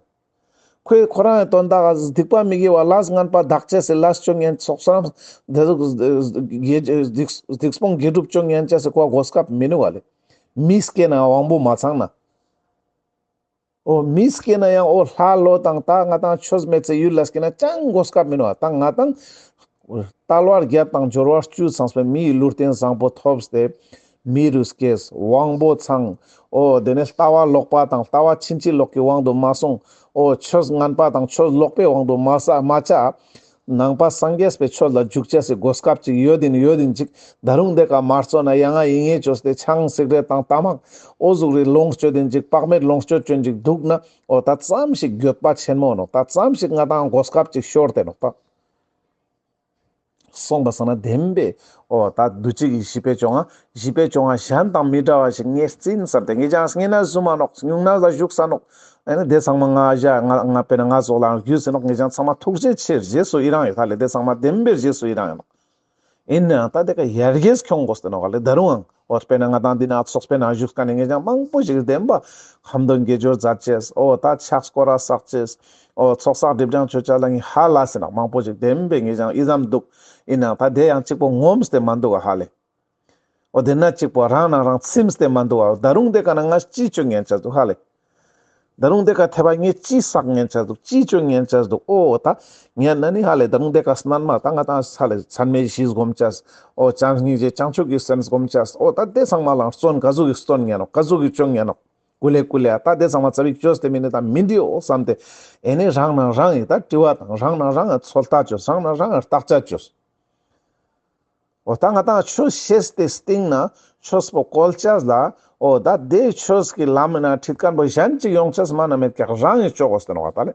ཁོས་ཁོ་རང་དོན་དག་སྡིག་པ་མི་དགེ་བ་ལས་ངན་པ་དག་ཆས་སི་ལས་བཅོ་ཉན་ཚོགས་བསོད་ནམས་དེ་ཟུག་དགེ་སྡིག་སྡིག་སྤོང་དགེ་སྒྲུབ་བཅོ་ཉན་ཆས་སི་ཁོ་གོ་སྐབས་མི་རུག་ག་ལེ། མི་སྐྱེ་ན་དབང་པོ་མ་ཚང་ན། འོ་མི་སྐྱེ་ན་ཡང་འོ་ལྷ་ལོ་དང་ད་ང་ཏང་ཆོས་མེད་ཚེ་ཡུལ་ལ་སྐྱེ་ན་ཅང་གོ་སྐབས་མི་ནོག། ད་ང་ཏང་དལ་བ་བརྒྱད་དང་འབྱོར་བ་བཅུ་ཚང་བའི་མིའི་ལུས་རྟེན་བཟང་པོ་ཐོབ་སྟེ་མི་རུ་སྐྱེས་དབང་པོ་ཚང་། འོ་དེ་ནས་ལྟ་བ་ལོག་པ་དང་ལྟ་བ་ཕྱིན་ཅི་ལོག་གི་དབང་དུ་མ་སོང་། འོ་ཆོས་ངན་པ་དང་ཆོས་ལོག་པའི་དབང་དུ་མ་ས་མ་ཆ། ནང་པ་སངས་རྒྱས་པའི་ཆོས་ལ་འཇུག་ཆས་སི་གོ་སྐབས་ཅིག་ཡོད་དིན་ཡོད་དིན་ཅིག། ད་རུང་དེ་ཀ་མ་རྩོ་ན་ཡ་ང་ཡིན་ངེས་བཅོས་ཏེ་ཆང་སིག་རེ་དང་ཏ་མག་འོ་ཟུག་རེ་ལོངས་སྤྱོད་དིན་ཅིག། བག་མེད་ལོངས་སྤྱོད་སྤྱོད་ཅིག་འདུག་ན་འོ་ད་ཙམ་ཞིག་འགྱོད་པ་ཆེན་མོ་ནོག། ད་ཙམ་ཞིག་ང་ཏང་གོ་སྐབས་ཅིག་ཤོར་ཏེ་ནོག་ད། སོང་པ་སང་ན་བདེན་པའི་འོ་ད་འདུ་བྱེད་ཀྱི་བཞི་པའི་བཅོ་ལྔ་བཞི་པའི་བཅོ་ལྔ་གཞན་དང་མི་འདྲ་བ་ཞིག་ངས་བརྩིན་བསམ་སྟེ་ངེད་ཅག་སྔན་ན་བཟུང་མ་ནོག། སྨྱུང་གནས་ལ་བཞུགས་ས་ནོག། ཨ་ནི་དེ་ཚང་མ་ང་ཞ་ང་ང་དཔེར་ན་ང་ཙོགས་ལའང་རྒྱུས་ཟིན་ནོག། ངེད་ཅག་ཚང་མ་ཐུགས་རྗེ་ཆེ་རྗེས་སུ་ཡི་རང་ཡོད་ད་ལེ། དེ་ཚང་མ་བདེན་པའི་རྗེས་སུ་ཡི་རང་ཡོད་ནོག། ཡིན་ནའང་ད་དེ་ཀ་ཡར་རྒྱས་ཁྱོང་དགོས་ཏེ་ནོག་ལེ། ད་རུང་ཨང་འོ་དཔེར་ན་ང་ཏང་འདི་ན་ཚོགས་པའི་ནང་བཞུགས་མཁན་ནི་ངེད་ཅག་མང་པོ་ཞིག་བདེན་པ་ཁ་འདོན་དགེ་སྦྱོར་མཛད་ཅེས། འོ་ད་ཕྱག་སྐོར་ར་བསགས་ཅེས། འོ་ཚོགས་བསགས་སྒྲིབ་སྦྱང་མཆོད་བྱ་ལ་ནི་ཧ་ལས་ཟིན་ནོག། མང་པོ་ཞིག་བདེན་པའི་ངེད་ཅག་ཨི་ཙམ་འདུག། ཡིན་ནའང་ད་དེ་ཡང་གཅིག་པོ་ངོམས་ཏེ་མ་འདུག་ག་ཧ་ལེ། འོ་དེ་ན་གཅིག་པོ་རང་ནང་རང་ཚིམས་ཏེ་མ་འདུག་ག། ད་རུང་དེ་ཀ་ན་ང་ཅི་བཅོ་ཉན་ཆས་འདུག་ཧ་ལེ། ད་རུང་དེ་ཀ་ཐེ་བ་ངས་ཅི་བསགས་ཉན་ཆས་འདུག། ཅི་བཅོ་ཉན་ཆས་འདུག། འོ་ད་ཉན་ན་ནི་ཧ་ལེ་ད་རུང་དེ་ཀ་སྣན་མ་ད་ང་ཏང་ཧ་ལེ་ཚད་མེད་བཞི་སྒོམ་ཆས། འོ་བྱམས་སྙིང་རྗེ་བྱང་ཆུབ་ཀྱི་སེམས་སྒོམ་ཆས། འོ་ད་དེ་ཚང་མ་ལ་བརྩོན་ག་ཟུག་གི་བརྩོན་ཉན་ནོག། ག་ཟུག་གི་བཅོ་ཉན་ནོག། ཀུ་ལེ་ཀུ་ལེ་ད་དེ་ཚང་མ་ཙ་པིག་བཅོས་ཏེ་མིན་ནི་ད་མི་འདི་འོ་བསམ་སྟེ་ཨེ་ནི་རང་ནང་རང་ཡི་ད་དྲི་བ་དང་རང་ནང་རང་ཚོད་ལྟ་བཅོས། རང་ནང་རང་བརྟག་དཔྱད་བཅོས། འོ་ད་ང་ཏང་ཆོས་ཤེས་ཏེ་སྟིང་ན་ཆོས་པོ་བཀོལ་ཆས་ལ་འོ་ད་དེ་ཆོས་ཀྱི་ལམ་ན་ཁྲིད་མཁན་པོ་གཞན་ཅིག་ཡོང་ཆས་མ་ན་མེད་ཀྱག། རང་ཡི་ཆོག་གོ་ཟེར་ནོག་ད་ལེ།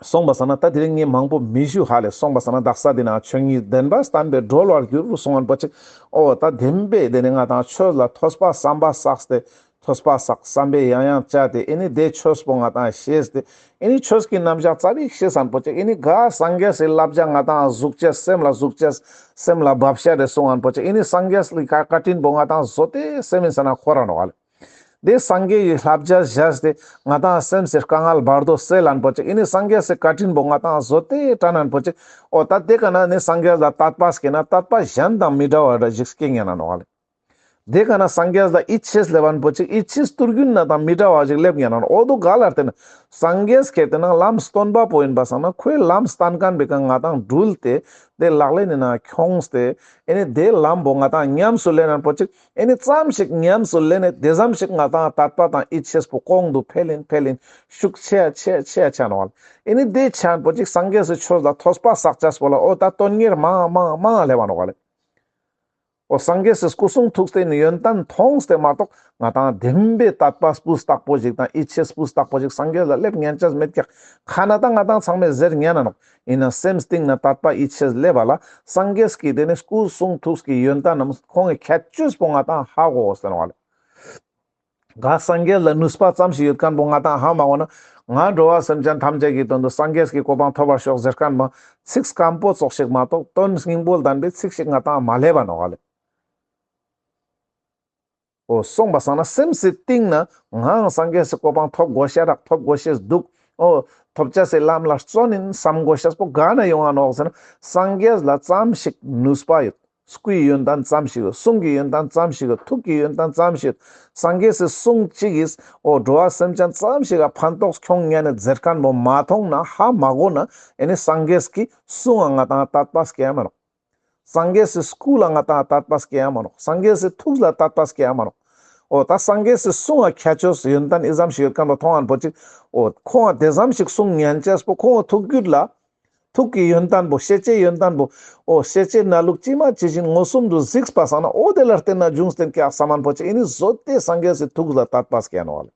སོང་པ་སང་ན་ད་དེ་རིང་ངས་མང་པོ་མི་ཞུ་ཧ་ལེ། སོང་པ་སང་ན་དག་ས་འདི་ན་ཆོས་ཉིད་བདེན་པ་བསྟན་པས་གྲོལ་བར་འགྱུར་གསུང་མཁན་པོ་ཅིག། འོ་ད་བདེན་པའི་དེ་ནི་ང་ཏང་ཆོས་ལ་ཐོས་པ་བསམ་པ་བསགས་ཏེ་ཐོས་པ་བསགས་བསམ་པས་ཡང་ཡང་དཔྱད་དེ་ཨེ་ནི་དེ་ཆོས་པོ་ང་ཏང་ཤེས་ཏེ་ཨེ་ནི་ཆོས་ཀྱི་རྣམ་གཞག་ཙ་པིག་ཤེས་མཁན་པོ་ཅིག། ཨེ་ནི་ག་སངས་རྒྱས་སི་བསླབ་བྱ་ང་ཏང་ཟུག་ཅེས་སེམས་ལ་ཟུག་ཅེས་སེམས་ལ་བབ་ཤ་རེ་གསུང་མཁན་པོ་ཅིག། ཨེ་ནི་སངས་རྒྱས་སི་བཀའ་བཀའ་དྲིན་པོ་ང་ཏང་བཟོ་ཏེ་སེམས་ཡིན་ས་ན་ཁོ་ར་ནོག་ལེ། དེ་སངས་རྒྱས་ཀྱི་བསླབ་བྱ་བཞག་སྟེ་ང་ཏང་སེམས་སི་དཀའ་ངལ་བར་དོ་སེལ་མཁན་པོ་ཅིག། ཨེ་ནི་སངས་རྒྱས་སི་བཀའ་དྲིན་པོ་ང་ཏང་བཟོ་ཏེ་དྲན་མཁན་པོ་ཅིག། འོ་ད་དེ་ཀ་ན་ནི་སངས་རྒྱས་ལ་དད་པ་སྐྱེ་ན་དད་པ་གཞན་དང་མི་འདྲ་བ་འདྲ་ཞིག་སྐྱེ་ཉན་ན་ནོག་ལེ། དེ་ཀ་ན་སངས་རྒྱས་ལ་ཡིད་ཆེས་ལེབ་བ་པོ་ཅིག་ཡིད་ཆེས་ཏུར་རྒྱུན་ན་དང་མི་འདྲ་བ་ཞིག་ལེབ་ཉན་ན་འོ་དོ་ག་ལ་བརྟེན་ན་སངས་རྒྱས་ཁེ་ཏེ་ན་ལམ་སྟོན་པ་པོ་ཡིན་པ་སང་ན་ཁོའི་ལམ་སྟན་མཁན་པའི་ཀ་ང་དང་འགྲུལ་ཏེ་དེ་ལག་ལེན་ནི་ན་ཁྱོངས་ཏེ་ཨེ་ནི་དེ་ལམ་པོ་ང་དང་ཉམས་སུ་ལེན་ན་པོ་ཅིག་ཨེ་ནི་ཙམ་ཞིག་ཉམས་སུ་ལེན་ནས་དེ་ཙམ་ཞིག་ང་དང་དད་པ་དང་ཡིད་ཆེས་པོ་གོང་དུ་འཕེལ་ཡིན་འཕེལ་ཡིན་ཤུགས་ཆེ་ཆེ་ཆེ་ཆ་ནོག་ལེ། ཨེ་ནི་དེ་ཆ་པོ་ཅིག་སངས་རྒྱས་སི་ཆོས་ལ་ཐོས་པ་བསགས་ཅེས་པོ་ལ་འོ་ད་དོན་གཉེར་མང་མང་མང་ལེབ་བ་ནོག་ལེ། འོ་སངས་རྒྱས་སི་སྐུ་གསུང་ཐུགས་རྟེན་ནི་ཡོན་ཏན་མཐོང་སྟེ་མ་གཏོགས་ང་དང་བདེན་པའི་དད་པ་སྤུས་དག་པོ་ཞིག་དང་ཡིད་ཆེས་སྤུས་དག་པོ་ཞིག་སངས་རྒྱས་ལ་ལེབ་ཉན་ཅེས་མེད་ཀྱག། ཁ་ན་ད་ང་དང་ཚང་མས་ཟེར་ཉན་ན་ནོག། ཡིན་ན་སེམས་གཏིང་ན་དད་པ་ཡིད་ཆེས་ལེབ་བ་ལ་སངས་རྒྱས་ཀྱི་དེ་ནི་སྐུ་གསུང་ཐུགས་ཀྱི་ཡོན་ཏན་རྣམས་ཁོང་གི་ཁྱད་ཆོས་པོ་ང་དང་ཧ་གོ་ཟེར་བ་ལེ། ག་སངས་རྒྱས་ལ་ནུས་པ་ཙམ་ཞིག་ཡོད་མཁན་པོ་ང་དང་ཧ་མ་གོ་ན་ང་འགྲོ་བ་སེམས་ཅན་ཐམས་ཅད་ཀྱི་དོན་དུ་སངས་རྒྱས་ཀྱི་གོ་འཕང་ཐོབ་པར་ཤོག་ཟེར་མཁན་མ་ཚིག་སྐམ་པོ་ཙོགས་ཤིག་མ་གཏོགས་དོན་སྙིང་པོ་ལྡན་པའི་ཚིག་ཞིག་ང་དང་མ་ལེབ་བ་ནོག་ལེ། འོ་སོང་པ་སང་ན་སེམས་སི་གཏིང་ན་ངའང་སངས་རྒྱས་སི་གོ་འཕང་ཐོབ་དགོས་ཤ་རག་ཐོབ་དགོས་ཤེས་འདུག། འོ་ཐོབ་ཅེས་སི་ལམ་ལ་བརྩོན་ཡིན་བསམ་དགོས་ཤེས་པོ་ག་ན་ཡོང་ང་ནོག་ཟེར་ན་སངས་རྒྱས་ལ་ཙམ་ཞིག་ནུས་པ་ཡོད། སྐུའི་ཡོན་ཏན་ཙམ་ཞིག་ཡོད། གསུང་གི་ཡོན་ཏན་ཙམ་ཞིག་ཡོད། ཐུགས་ཀྱི་ཡོན་ཏན་ཙམ་ཞིག་ཡོད། སངས་རྒྱས་སི་གསུང་གཅིག་གིས་འོ་འགྲོ་བ་སེམས་ཅན་ཙམ་ཞིག་ག་ཕན་ཐོགས་ཁྱོང་ཉན་ནས་ཟེར་མཁན་པོ་མ་མཐོང་ན་ཧ་མ་གོ་ན་ཨེ་ནི་སངས་རྒྱས་ཀྱི་གསུང་ང་ང་དང་དད་པ་སྐྱེ་ཡ་མ་ནོག། སངས་རྒྱས་སི་སྐུ་ལ་ང་དང་དད་པ་སྐྱེ་ཡ་མ་ནོག། སངས་རྒྱས་སི་ཐུགས་ལ་དད་པ་སྐྱེ་ཡ་མ་ནོག། འོ་ད་སངས་རྒྱས་སི་གསུང་ང་ཁྱད་ཆོས་ཡོན་ཏན་ཨི་ཙམ་ཞིག་ཡོད་མཁན་པོ་མཐོང་ཨན་པོ་ཅིག། འོ་ཁོང་ང་དེ་ཙམ་ཞིག་གསུང་ཉན་ཅེས་པོ་ཁོང་ང་ཐུགས་རྒྱུད་ལ་ཐུགས་ཀྱི་ཡོན་ཏན་པོ་ཤེས་བྱའི་ཡོན་ཏན་པོ་འོ་ཤེས་བྱའི་གནས་ལུགས་ཇི་མ་ཇི་བཞིན་མངོན་སུམ་དུ་གཟིགས་པ་སང་ན་འོ་དེ་ལ་བརྟེན་ན་འབྱུང་བསྟན་ཀྱག་བསམ་ཨན་པོ་ཅིག་ཨེ་ནི་བཟོ་སྟེ་སངས་རྒྱས་སི་ཐུགས་ལ་དད་པ་སྐྱེ་ནོག་ལེ།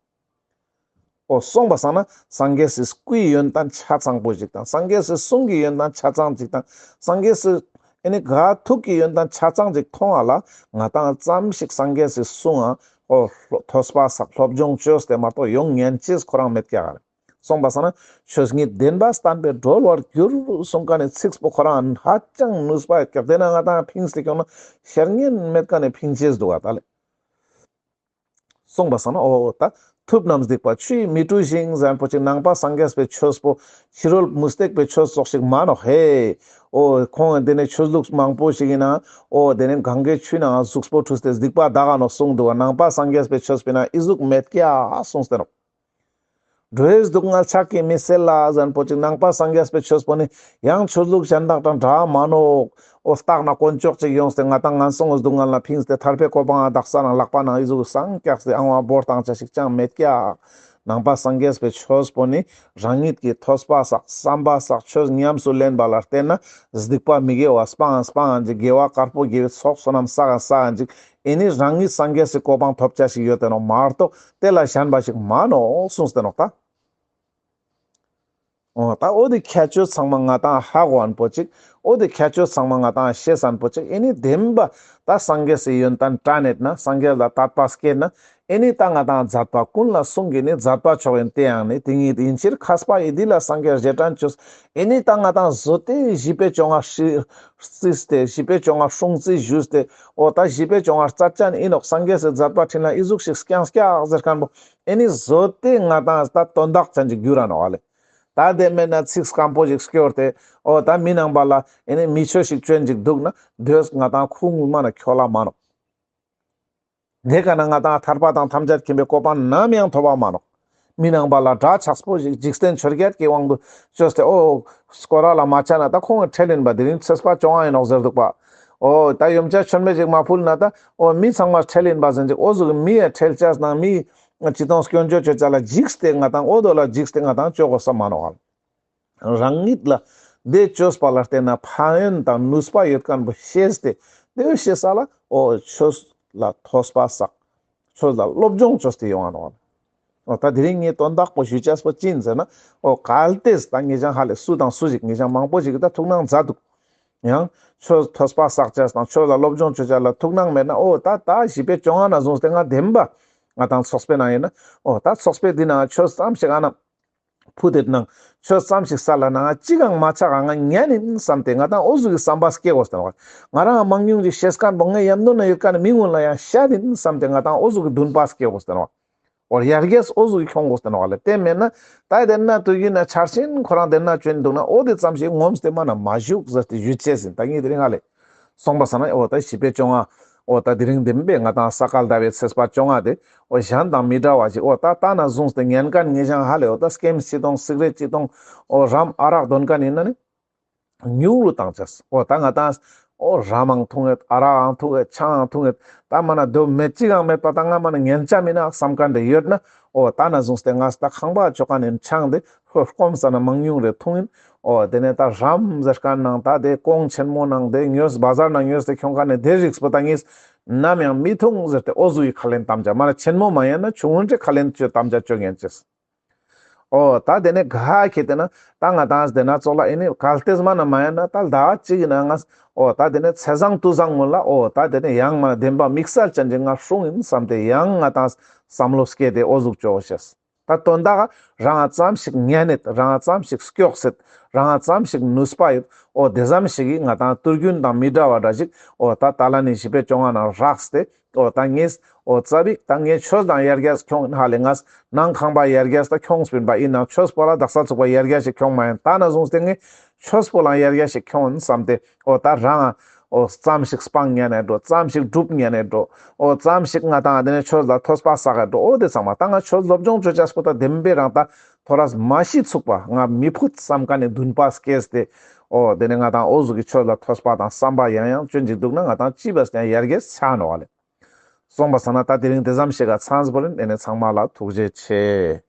འོ་སོང་པ་སང་ན་སངས་རྒྱས་སི་སྐུའི་ཡོན་ཏན་ཆ་ཚང་པོ་ཞིག་དང་སངས་རྒྱས་སི་གསུང་གི་ཡོན་ཏན་ཆ་ཚང་ཞིག་དང་སངས་རྒྱས་སི་ཨེ་ནི་ག་ཐུགས་ཀྱི་ཡོན་ཏན་ཆ་ཚང་ཞིག་མཐོང་བ་ལ་ང་དང་ཙམ་ཞིག་སངས་རྒྱས་སི་གསུང་ང་འོ་ཐོས་པ་བསགས་སློབ་སྦྱོང་བཅོས་ཏེ་མ་གཏོགས་ཡོང་ཉན་ཅེས་ཁོ་རང་མེད་ཀྱག་ལེ། སོང་པ་སང་ན་ཆོས་ཉིད་བདེན་པ་བསྟན་པས་གྲོལ་བར་འགྱུར་གསུང་མཁན་ནི་ཚིགས་པོ་ཁོ་རང་ཧ་ཅང་ནུས་པ་ཡོད་ཀྱག། དེ་ན་ང་དང་ཕིངས་ཏེ་ཁྱོང་ན་ཤར་ཉན་མེད་མཁན་ནི་ཕིང་ཅེས་འདུག་ག་ད་ལེ། སོང་པ་སང་ན་འོ་ད་ཐུབ་རྣམས་སྡིག་པ་ཆུ་ཡིས་མི་འཁྲུ་ཞིང་ཟེར་མཁན་པོ་ཅིག་ནང་པ་སངས་རྒྱས་པའི་ཆོས་པོ་ཕྱི་རོལ་མུ་སྟེགས་པའི་ཆོས་ཙོགས་ཤིག་མ་ནོག་ཧེ། འོ་ཁོང་དེ་ནས་ཆོས་ལུགས་མང་པོ་ཞིག་ཡིན་ན་འོ་དེ་ནས་གངྒཱའི་ཆུ་ནང་གཟུགས་པོ་འཁྲུས་ཏེ་སྡིག་པ་དག་ག་ནོག་གསུངས་འདུག་ག། ནང་པ་སངས་རྒྱས་པའི་ཆོས་པོའི་ནང་ཨི་ཟུག་མེད་ཀྱག་གསུངས་ཏེ་ནོག། འགྲོ་བའི་སྡུག་བསྔལ་ཕྱག་གིས་མི་སེལ་ལ་ཟེར་མཁན་པོ་ཅིག་ནང་པ་སངས་རྒྱས་པའི་ཆོས་པོ་ནི་ཡང་ཆོས་ལུགས་གཞན་དག་དང་འདྲ་མ་ནོག། འོ་སྟག་ན་དཀོན་མཆོག་ཅིག་ཡོངས་ཏེ་ང་དང་ངན་སོང་གི་སྡུག་བསྔལ་ན་ཕིངས་ཏེ་ཐར་པའི་གོ་འཕང་ང་དག་ས་ན་ལག་པ་ནང་ཨི་ཟུག་སངས་རྒྱས་སི་ཨང་བ་བོར་བཏང་ཅེས་ཤིག་ཅང་མེད་ཀྱག། ནང་པ་སངས་རྒྱས་པའི་ཆོས་པོ་ནི་རང་ཉིད་ཀྱིས་ཐོས་པ་བསགས་བསམ་པ་བསགས་ཆོས་ཉམས་སུ་ལེན་པ་ལ་བརྟེན་ན་སྡིག་པ་མི་དགེ་བ་སྤང་སྤང་ཅིག་དགེ་བ་དཀར་པོ་དགེ་བའི་ཚོགས་བསོད་ནམས་བསགས་བསགས་ཅིག་ཨེ་ནི་རང་ཉིད་སངས་རྒྱས་སི་གོ་འཕང་ཐོབ་ཅེས་ཤིག་ཡོད་དེ་ནོག་མ་གཏོགས་དེ་ལ་གཞན་པ་ཞིག་མ་ནོག་གསུངས་ཏེ་ནོག་ད། འོ་ད་འོ་དེ་ཁྱད་ཆོས་ཚང་མ་ང་དང་ཧ་གོ་ཨན་པོ་ཅིག། འོ་དེ་ཁྱད་ཆོས་ཚང་མ་ང་དང་ཤེས་ཨན་པོ་ཅིག། ཨེ་ནི་བདེན་པ་ད་སངས་རྒྱས་སི་ཡོན་ཏན་དྲན་ནེད་ན་སངས་རྒྱས་ལ་དད་པ་སྐྱེད་ན་ཨེ་ནི་ད་ང་དང་མཛད་པ་ཀུན་ལ་གསུང་གི་ནི་མཛད་པ་མཆོག་ཡིན། དེ་ཡང་ནི་དེ་ཉིད་ཡིན་ཕྱིར་མཁས་པ་ཡིས་འདི་ལ་སངས་རྒྱས་རྗེས་དྲན་བཅོས། ཨེ་ནི་ད་ང་དང་བཟོ་སྟེ་བཞི་པའི་བཅོ་ལྔ་རྩིས་ཏེ་བཞི་པའི་བཅོ་ལྔ་སྲུང་རྩིས་ཞུས་ཏེ་འོ་ད་བཞི་པའི་བཅོ་ལྔ་རྩ་ཅན་ཡིན་ནོག། སངས་རྒྱས་སི་མཛད་པ་འཕྲིན་ལས་ཨི་ཟུག་ཞིག་སྐྱངས་སྐྱག་ཟེར་མཁན་པོ་ཨེ་ནི་བཟོ་སྟེ་ང་དང་ད་དོན་དག་ཅན་ཅིག་འགྱུར་ར་ནོག་ཨ་ལེ། ད་དེ་མེད་ན་ཚིག་སྐམ་པོ་ཞིག་སྐྱོར་ཏེ་འོ་ད་མི་ནང་པ་ལ་ཨེ་ནི་མི་ཆོས་ཤིག་བཅོན་ཅིག་འདུག་ན་དེས་ང་དང་ཁུངས་མ་ན་འཁྱོལ་ལ་མ་ནོག། དེ་ཀ་ན་ང་དང་ཐར་པ་དང་ཐམས་ཅད་མཁྱེན་པའི་གོ་འཕང་ནམ་ཡང་ཐོབ་པ་མ་ནོག། མི་ནང་པ་ལ་དགྲ་ཆགས་པོ་ཞིག་འཇིག་རྟེན་ཆོས་བརྒྱད་ཀྱི་དབང་དུ་བཅོས་ཏེ་འོ་སྐོར་ར་ལ་མ་ཆ་ན་ད་ཁོང་གི་ཁྲེལ་ཡིན་པ་དེ་རིང་ཚེས་པ་བཅོ་ལྔ་ཡིན་ནོག་ཟེར་འདུག་པ། འོ་ད་ཡོན་ཆབ་མཆོད་མེ་ཞིག་མ་ཕུལ་ན་ད་འོ་མི་ཚང་མ་ཁྲེལ་ཡིན་པ་ཟེར་ཅིག། འོ་ཟུག་གི་མི་ཡ་ཁྲེལ་ཆ་ནང་མི་ཅི་དང་སྐྱོན་བརྗོད་བཅོ་ཆ་ལ་འཇིགས་ཏེ་ང་དང་འོ་དོ་ལ་འཇིགས་ཏེ་ང་དང་བཅོ་དགོས་ས་མ་ནོག། རང་ཉིད་ལ་དེ་བཅོས་པ་ལ་བརྟེན་ན་ཕན་ཡོན་དང་ནུས་པ་ཡོད་མཁན་པོ་ཤེས་ཏེ་དེ་བོ་ཤེས་ས་ལ་འོ་ཆོས་ལ་ཐོས་པ་བསགས། ཆོས་ལ་སློབ་སྦྱོང་བཅོས་ཏེ་ཡོང་ང་ནོག། འོ་ད་དེ་རིང་ངས་དོན་དག་པོ་ཞུ་ཅེས་པོ་ཅི་ཡིན་ཟེར་ན་འོ་གལ་ཏེ་ད་ངེད་ཅག་ཧ་ལས་སུ་དང་སུ་ཞིག་ངེད་ཅག་མང་པོ་ཞིག་གི་ད་ཐུགས་སྣང་མཛད་འདུག། ཡང་ཆོས་ཐོས་པ་བསགས་ཅེས་དང་ཆོས་ལ་སློབ་སྦྱོང་བཅོ་ཅེས་ལ་ཐུགས་སྣང་མེད་ན་འོ་ད་ད་བཞི་པའི་བཅོ་ལྔ་ན་བཟུང་སྟེ་ང་བདེན་པ་ང་དང་ཚོགས་པའི་ནང་ཡིན་ན་འོ་ད་ཚོགས་པའི་འདི་ནང་ཆོས་ཙམ་ཞིག་ཨ་ན་ཕུད་དེ་ནང་ཆོས་ཙམ་ཞིག་ས་ལ་ནང་ཅི་གང་མ་ཆག་ག་ང་ཉན་ཡིན་བསམ་སྟེ་ང་དང་འོ་ཟུག་གི་བསམ་པ་སྐྱེ་དགོས་ཟེར་ནོག། ང་རང་མང་ཉུང་ཅིག་ཤེས་མཁན་པོ་ངའི་ཡམ་དོ་ན་ཡོད་མཁན་མི་ངོ་ལ་ཡང་བཤད་ཡིན་བསམ་སྟེ་ང་དང་འོ་ཟུག་གི་འདུན་པ་སྐྱེ་དགོས་ཟེར་ནོག། འོ་ཡར་རྒྱས་འོ་ཟུག་གི་ཁྱོང་དགོས་ཟེར་ནོག་ལེ། དེ་མེད་ན་ད་དེ་ན་དུས་ཡིན་ན་ཆར་ཆེན་ཁོ་རང་དེ་ན་བྱོན་འདུག་ན་འོ་དེ་ཙམ་ཞིག་ངོམས་ཏེ་མ་ན་མ་བཞུགས་ཟེར་ཏེ་ཞུ་ཅེས་ཡིན། ད་ངས་དེ་རིང་ང་ལེ་སོང་པ་ས་ན་འོ་ད་བཞི་པའི་བཅོ་ལྔ་ འོ་ད་དེ་རིང་དེ་མིན་པའི་ང་དང་ས་ག་ཟླ་བའི་ཚེས་པ་བཅོ་ལྔ་དེ་འོ་གཞན་དང་མི་འདྲ་བ་ཞིག་འོ་ད་ད་ན་བཟུང་སྟེ་ཉན་མཁན་ངེད་ཅག་ཧ་ལས་འོ་ད་སྐེམ་ཅི་གཏོང་སིག་རེཊ་ཅི་གཏོང་འོ་རམ་ཨ་རག་འདོན་མཁན་ཡིན་ན་ནི་ཉུང་རུ་བཏང་ཅེས། འོ་ད་ང་དང་འོ་རམ་འང་འཐུང་ཡོད། ཨ་རག་འང་འཐུང་ཡོད། ཆང་འང་འཐུང་ཡོད། ད་མ་ན་དོ་མེད་ཅིག་འང་མེད་པ་ད་ང་མ་ན་ཉན་ཆ་མིན་ན་བསམ་མཁན་དེ་ཡོད་ན་འོ་ད་ན་བཟུང་སྟེ་ང་ད་ཁང་པ་ཆོ་མཁན་ནི་ཆང་དེ་ཧོ་སྐོམ་ས་ན་མང་ཉུང་རེ་འཐུང་ཡིན། འོ་དེ་ནས་ད་རམ་ཟེར་མཁན་ནང་ད་དེ་གོང་ཆེན་མོ་ནང་དེ་ཉོས་བ་ཟར་ནང་ཉོས་ཏེ་ཁྱོང་མཁན་ནི་དེ་རིགས་པོ་ད་ངས་ནམ་ཡང་མི་འཐུང་ཟེར་ཏེ་འོ་ཟུག་གི་ཁས་ལེན་དམ་བཅའ་མ་ན་ཆེན་མོ་མ་ཡིན་ན་ཆུང་ངུན་ཏེ་ཁས་ལེན་བཅོ་དམ་བཅའ་བཅོ་ཉན་ཅེས། འོ་ད་དེ་ནས་ག་ཁེ་དེ་ན་ད་ང་དང་དེ་ན་ཙོགས་ལ་ཨེ་ནི་གལ་ཏེ་མ་ན་མ་ཡིན་ན་ད་ཟླ་བ་གཅིག་ཡིན་ན་ང་འོ་ད་དེ་ནས་ཚེས་བཟང་དུས་བཟང་སྔོན་ལ་འོ་ད་དེ་ནས་ཡང་མ་ན་བདེན་པ་དམིགས་བསལ་ཅན་གྱི་ང་སྲུང་ཡིན་བསམ་སྟེ་ཡང་ང་དང་བསམ་བློ་སྐྱེས་ཏེ་འོ་ཟུག་བཅོ་ཤེས། ད་དོན་དག་རང་ཙམ་ཞིག་ཉན་ནེད་རང་ཙམ་ཞིག་སྐྱོགས་སེད་རང་ཙམ་ཞིག་ནུས་པ་ཡོད། འོ་དེ་ཙམ་ཞིག་གིས་ང་དང་དུས་རྒྱུན་དང་མི་འདྲ་བ་འདྲ་ཞིག་འོ་ད་ད་ལ་ནི་བཞི་པའི་བཅོ་ལྔ་ནང་རགས་ཏེ་འོ་ད་ངས་འོ་ཙ་པིག་ད་ངས་ཆོས་དང་ཡར་རྒྱས་ཁྱོང་ཧ་ལས་ངས་ནང་ཁང་པ་ཡར་རྒྱས་ད་ཁྱོང་སྤིན་པ་ཡིན་ནང་ཆོས་པོ་ལ་དག་ས་ཚུགས་པ་ཡར་རྒྱས་ཞིག་ཁྱོང་མ་ཡིན། ད་ན་བཟུང་སྟེ་ངས་ཆོས་པོ་ལ་ཡར་རྒྱས་ཞིག་ཁྱོང་བསམ་སྟེ་འོ་ད་རང་འོ་ཙམ་ཞིག་སྤང་ཉན་ནེད་འགྲོ། ཙམ་ཞིག་སྒྲུབ་ཉན་ནེད་འགྲོ། འོ་ཙམ་ཞིག་ང་དང་དེ་ནས་ཆོས་ལ་ཐོས་པ་བསགས་འགྲོ། འོ་དེ་ཚང་མ་ད་ང་ཆོས་སློབ་སྦྱོང་བཅོ་ཅེས་པོ་ད་བདེན་པའི་རང་ད་ཐོ་རས་མ་ཤི་ཚུགས་པ་ང་མི་ཕུད་བསམ་མཁན་ནི་འདུན་པ་སྐྱེས་ཏེ་འོ་དེ་ནས་ང་དང་འོ་ཟུག་གི་ཆོས་ལ་ཐོས་པ་དང་བསམ་པ་ཡང་ཡང་བཅོ་ཅིག་འདུག་ན་ང་དང་ཅི་བས་ཀྱང་ཡར་རྒྱས་ཆ་ནོག་ལེ། སོང་པ་ས་ན་ད་དེ་རིང་དེ་ཙམ་ཞིག་ག་ཚང་བོ་ལེན། ཨེ་ནས་ཚང་མ་ལ་ཐུགས་རྗེ་ཆེ།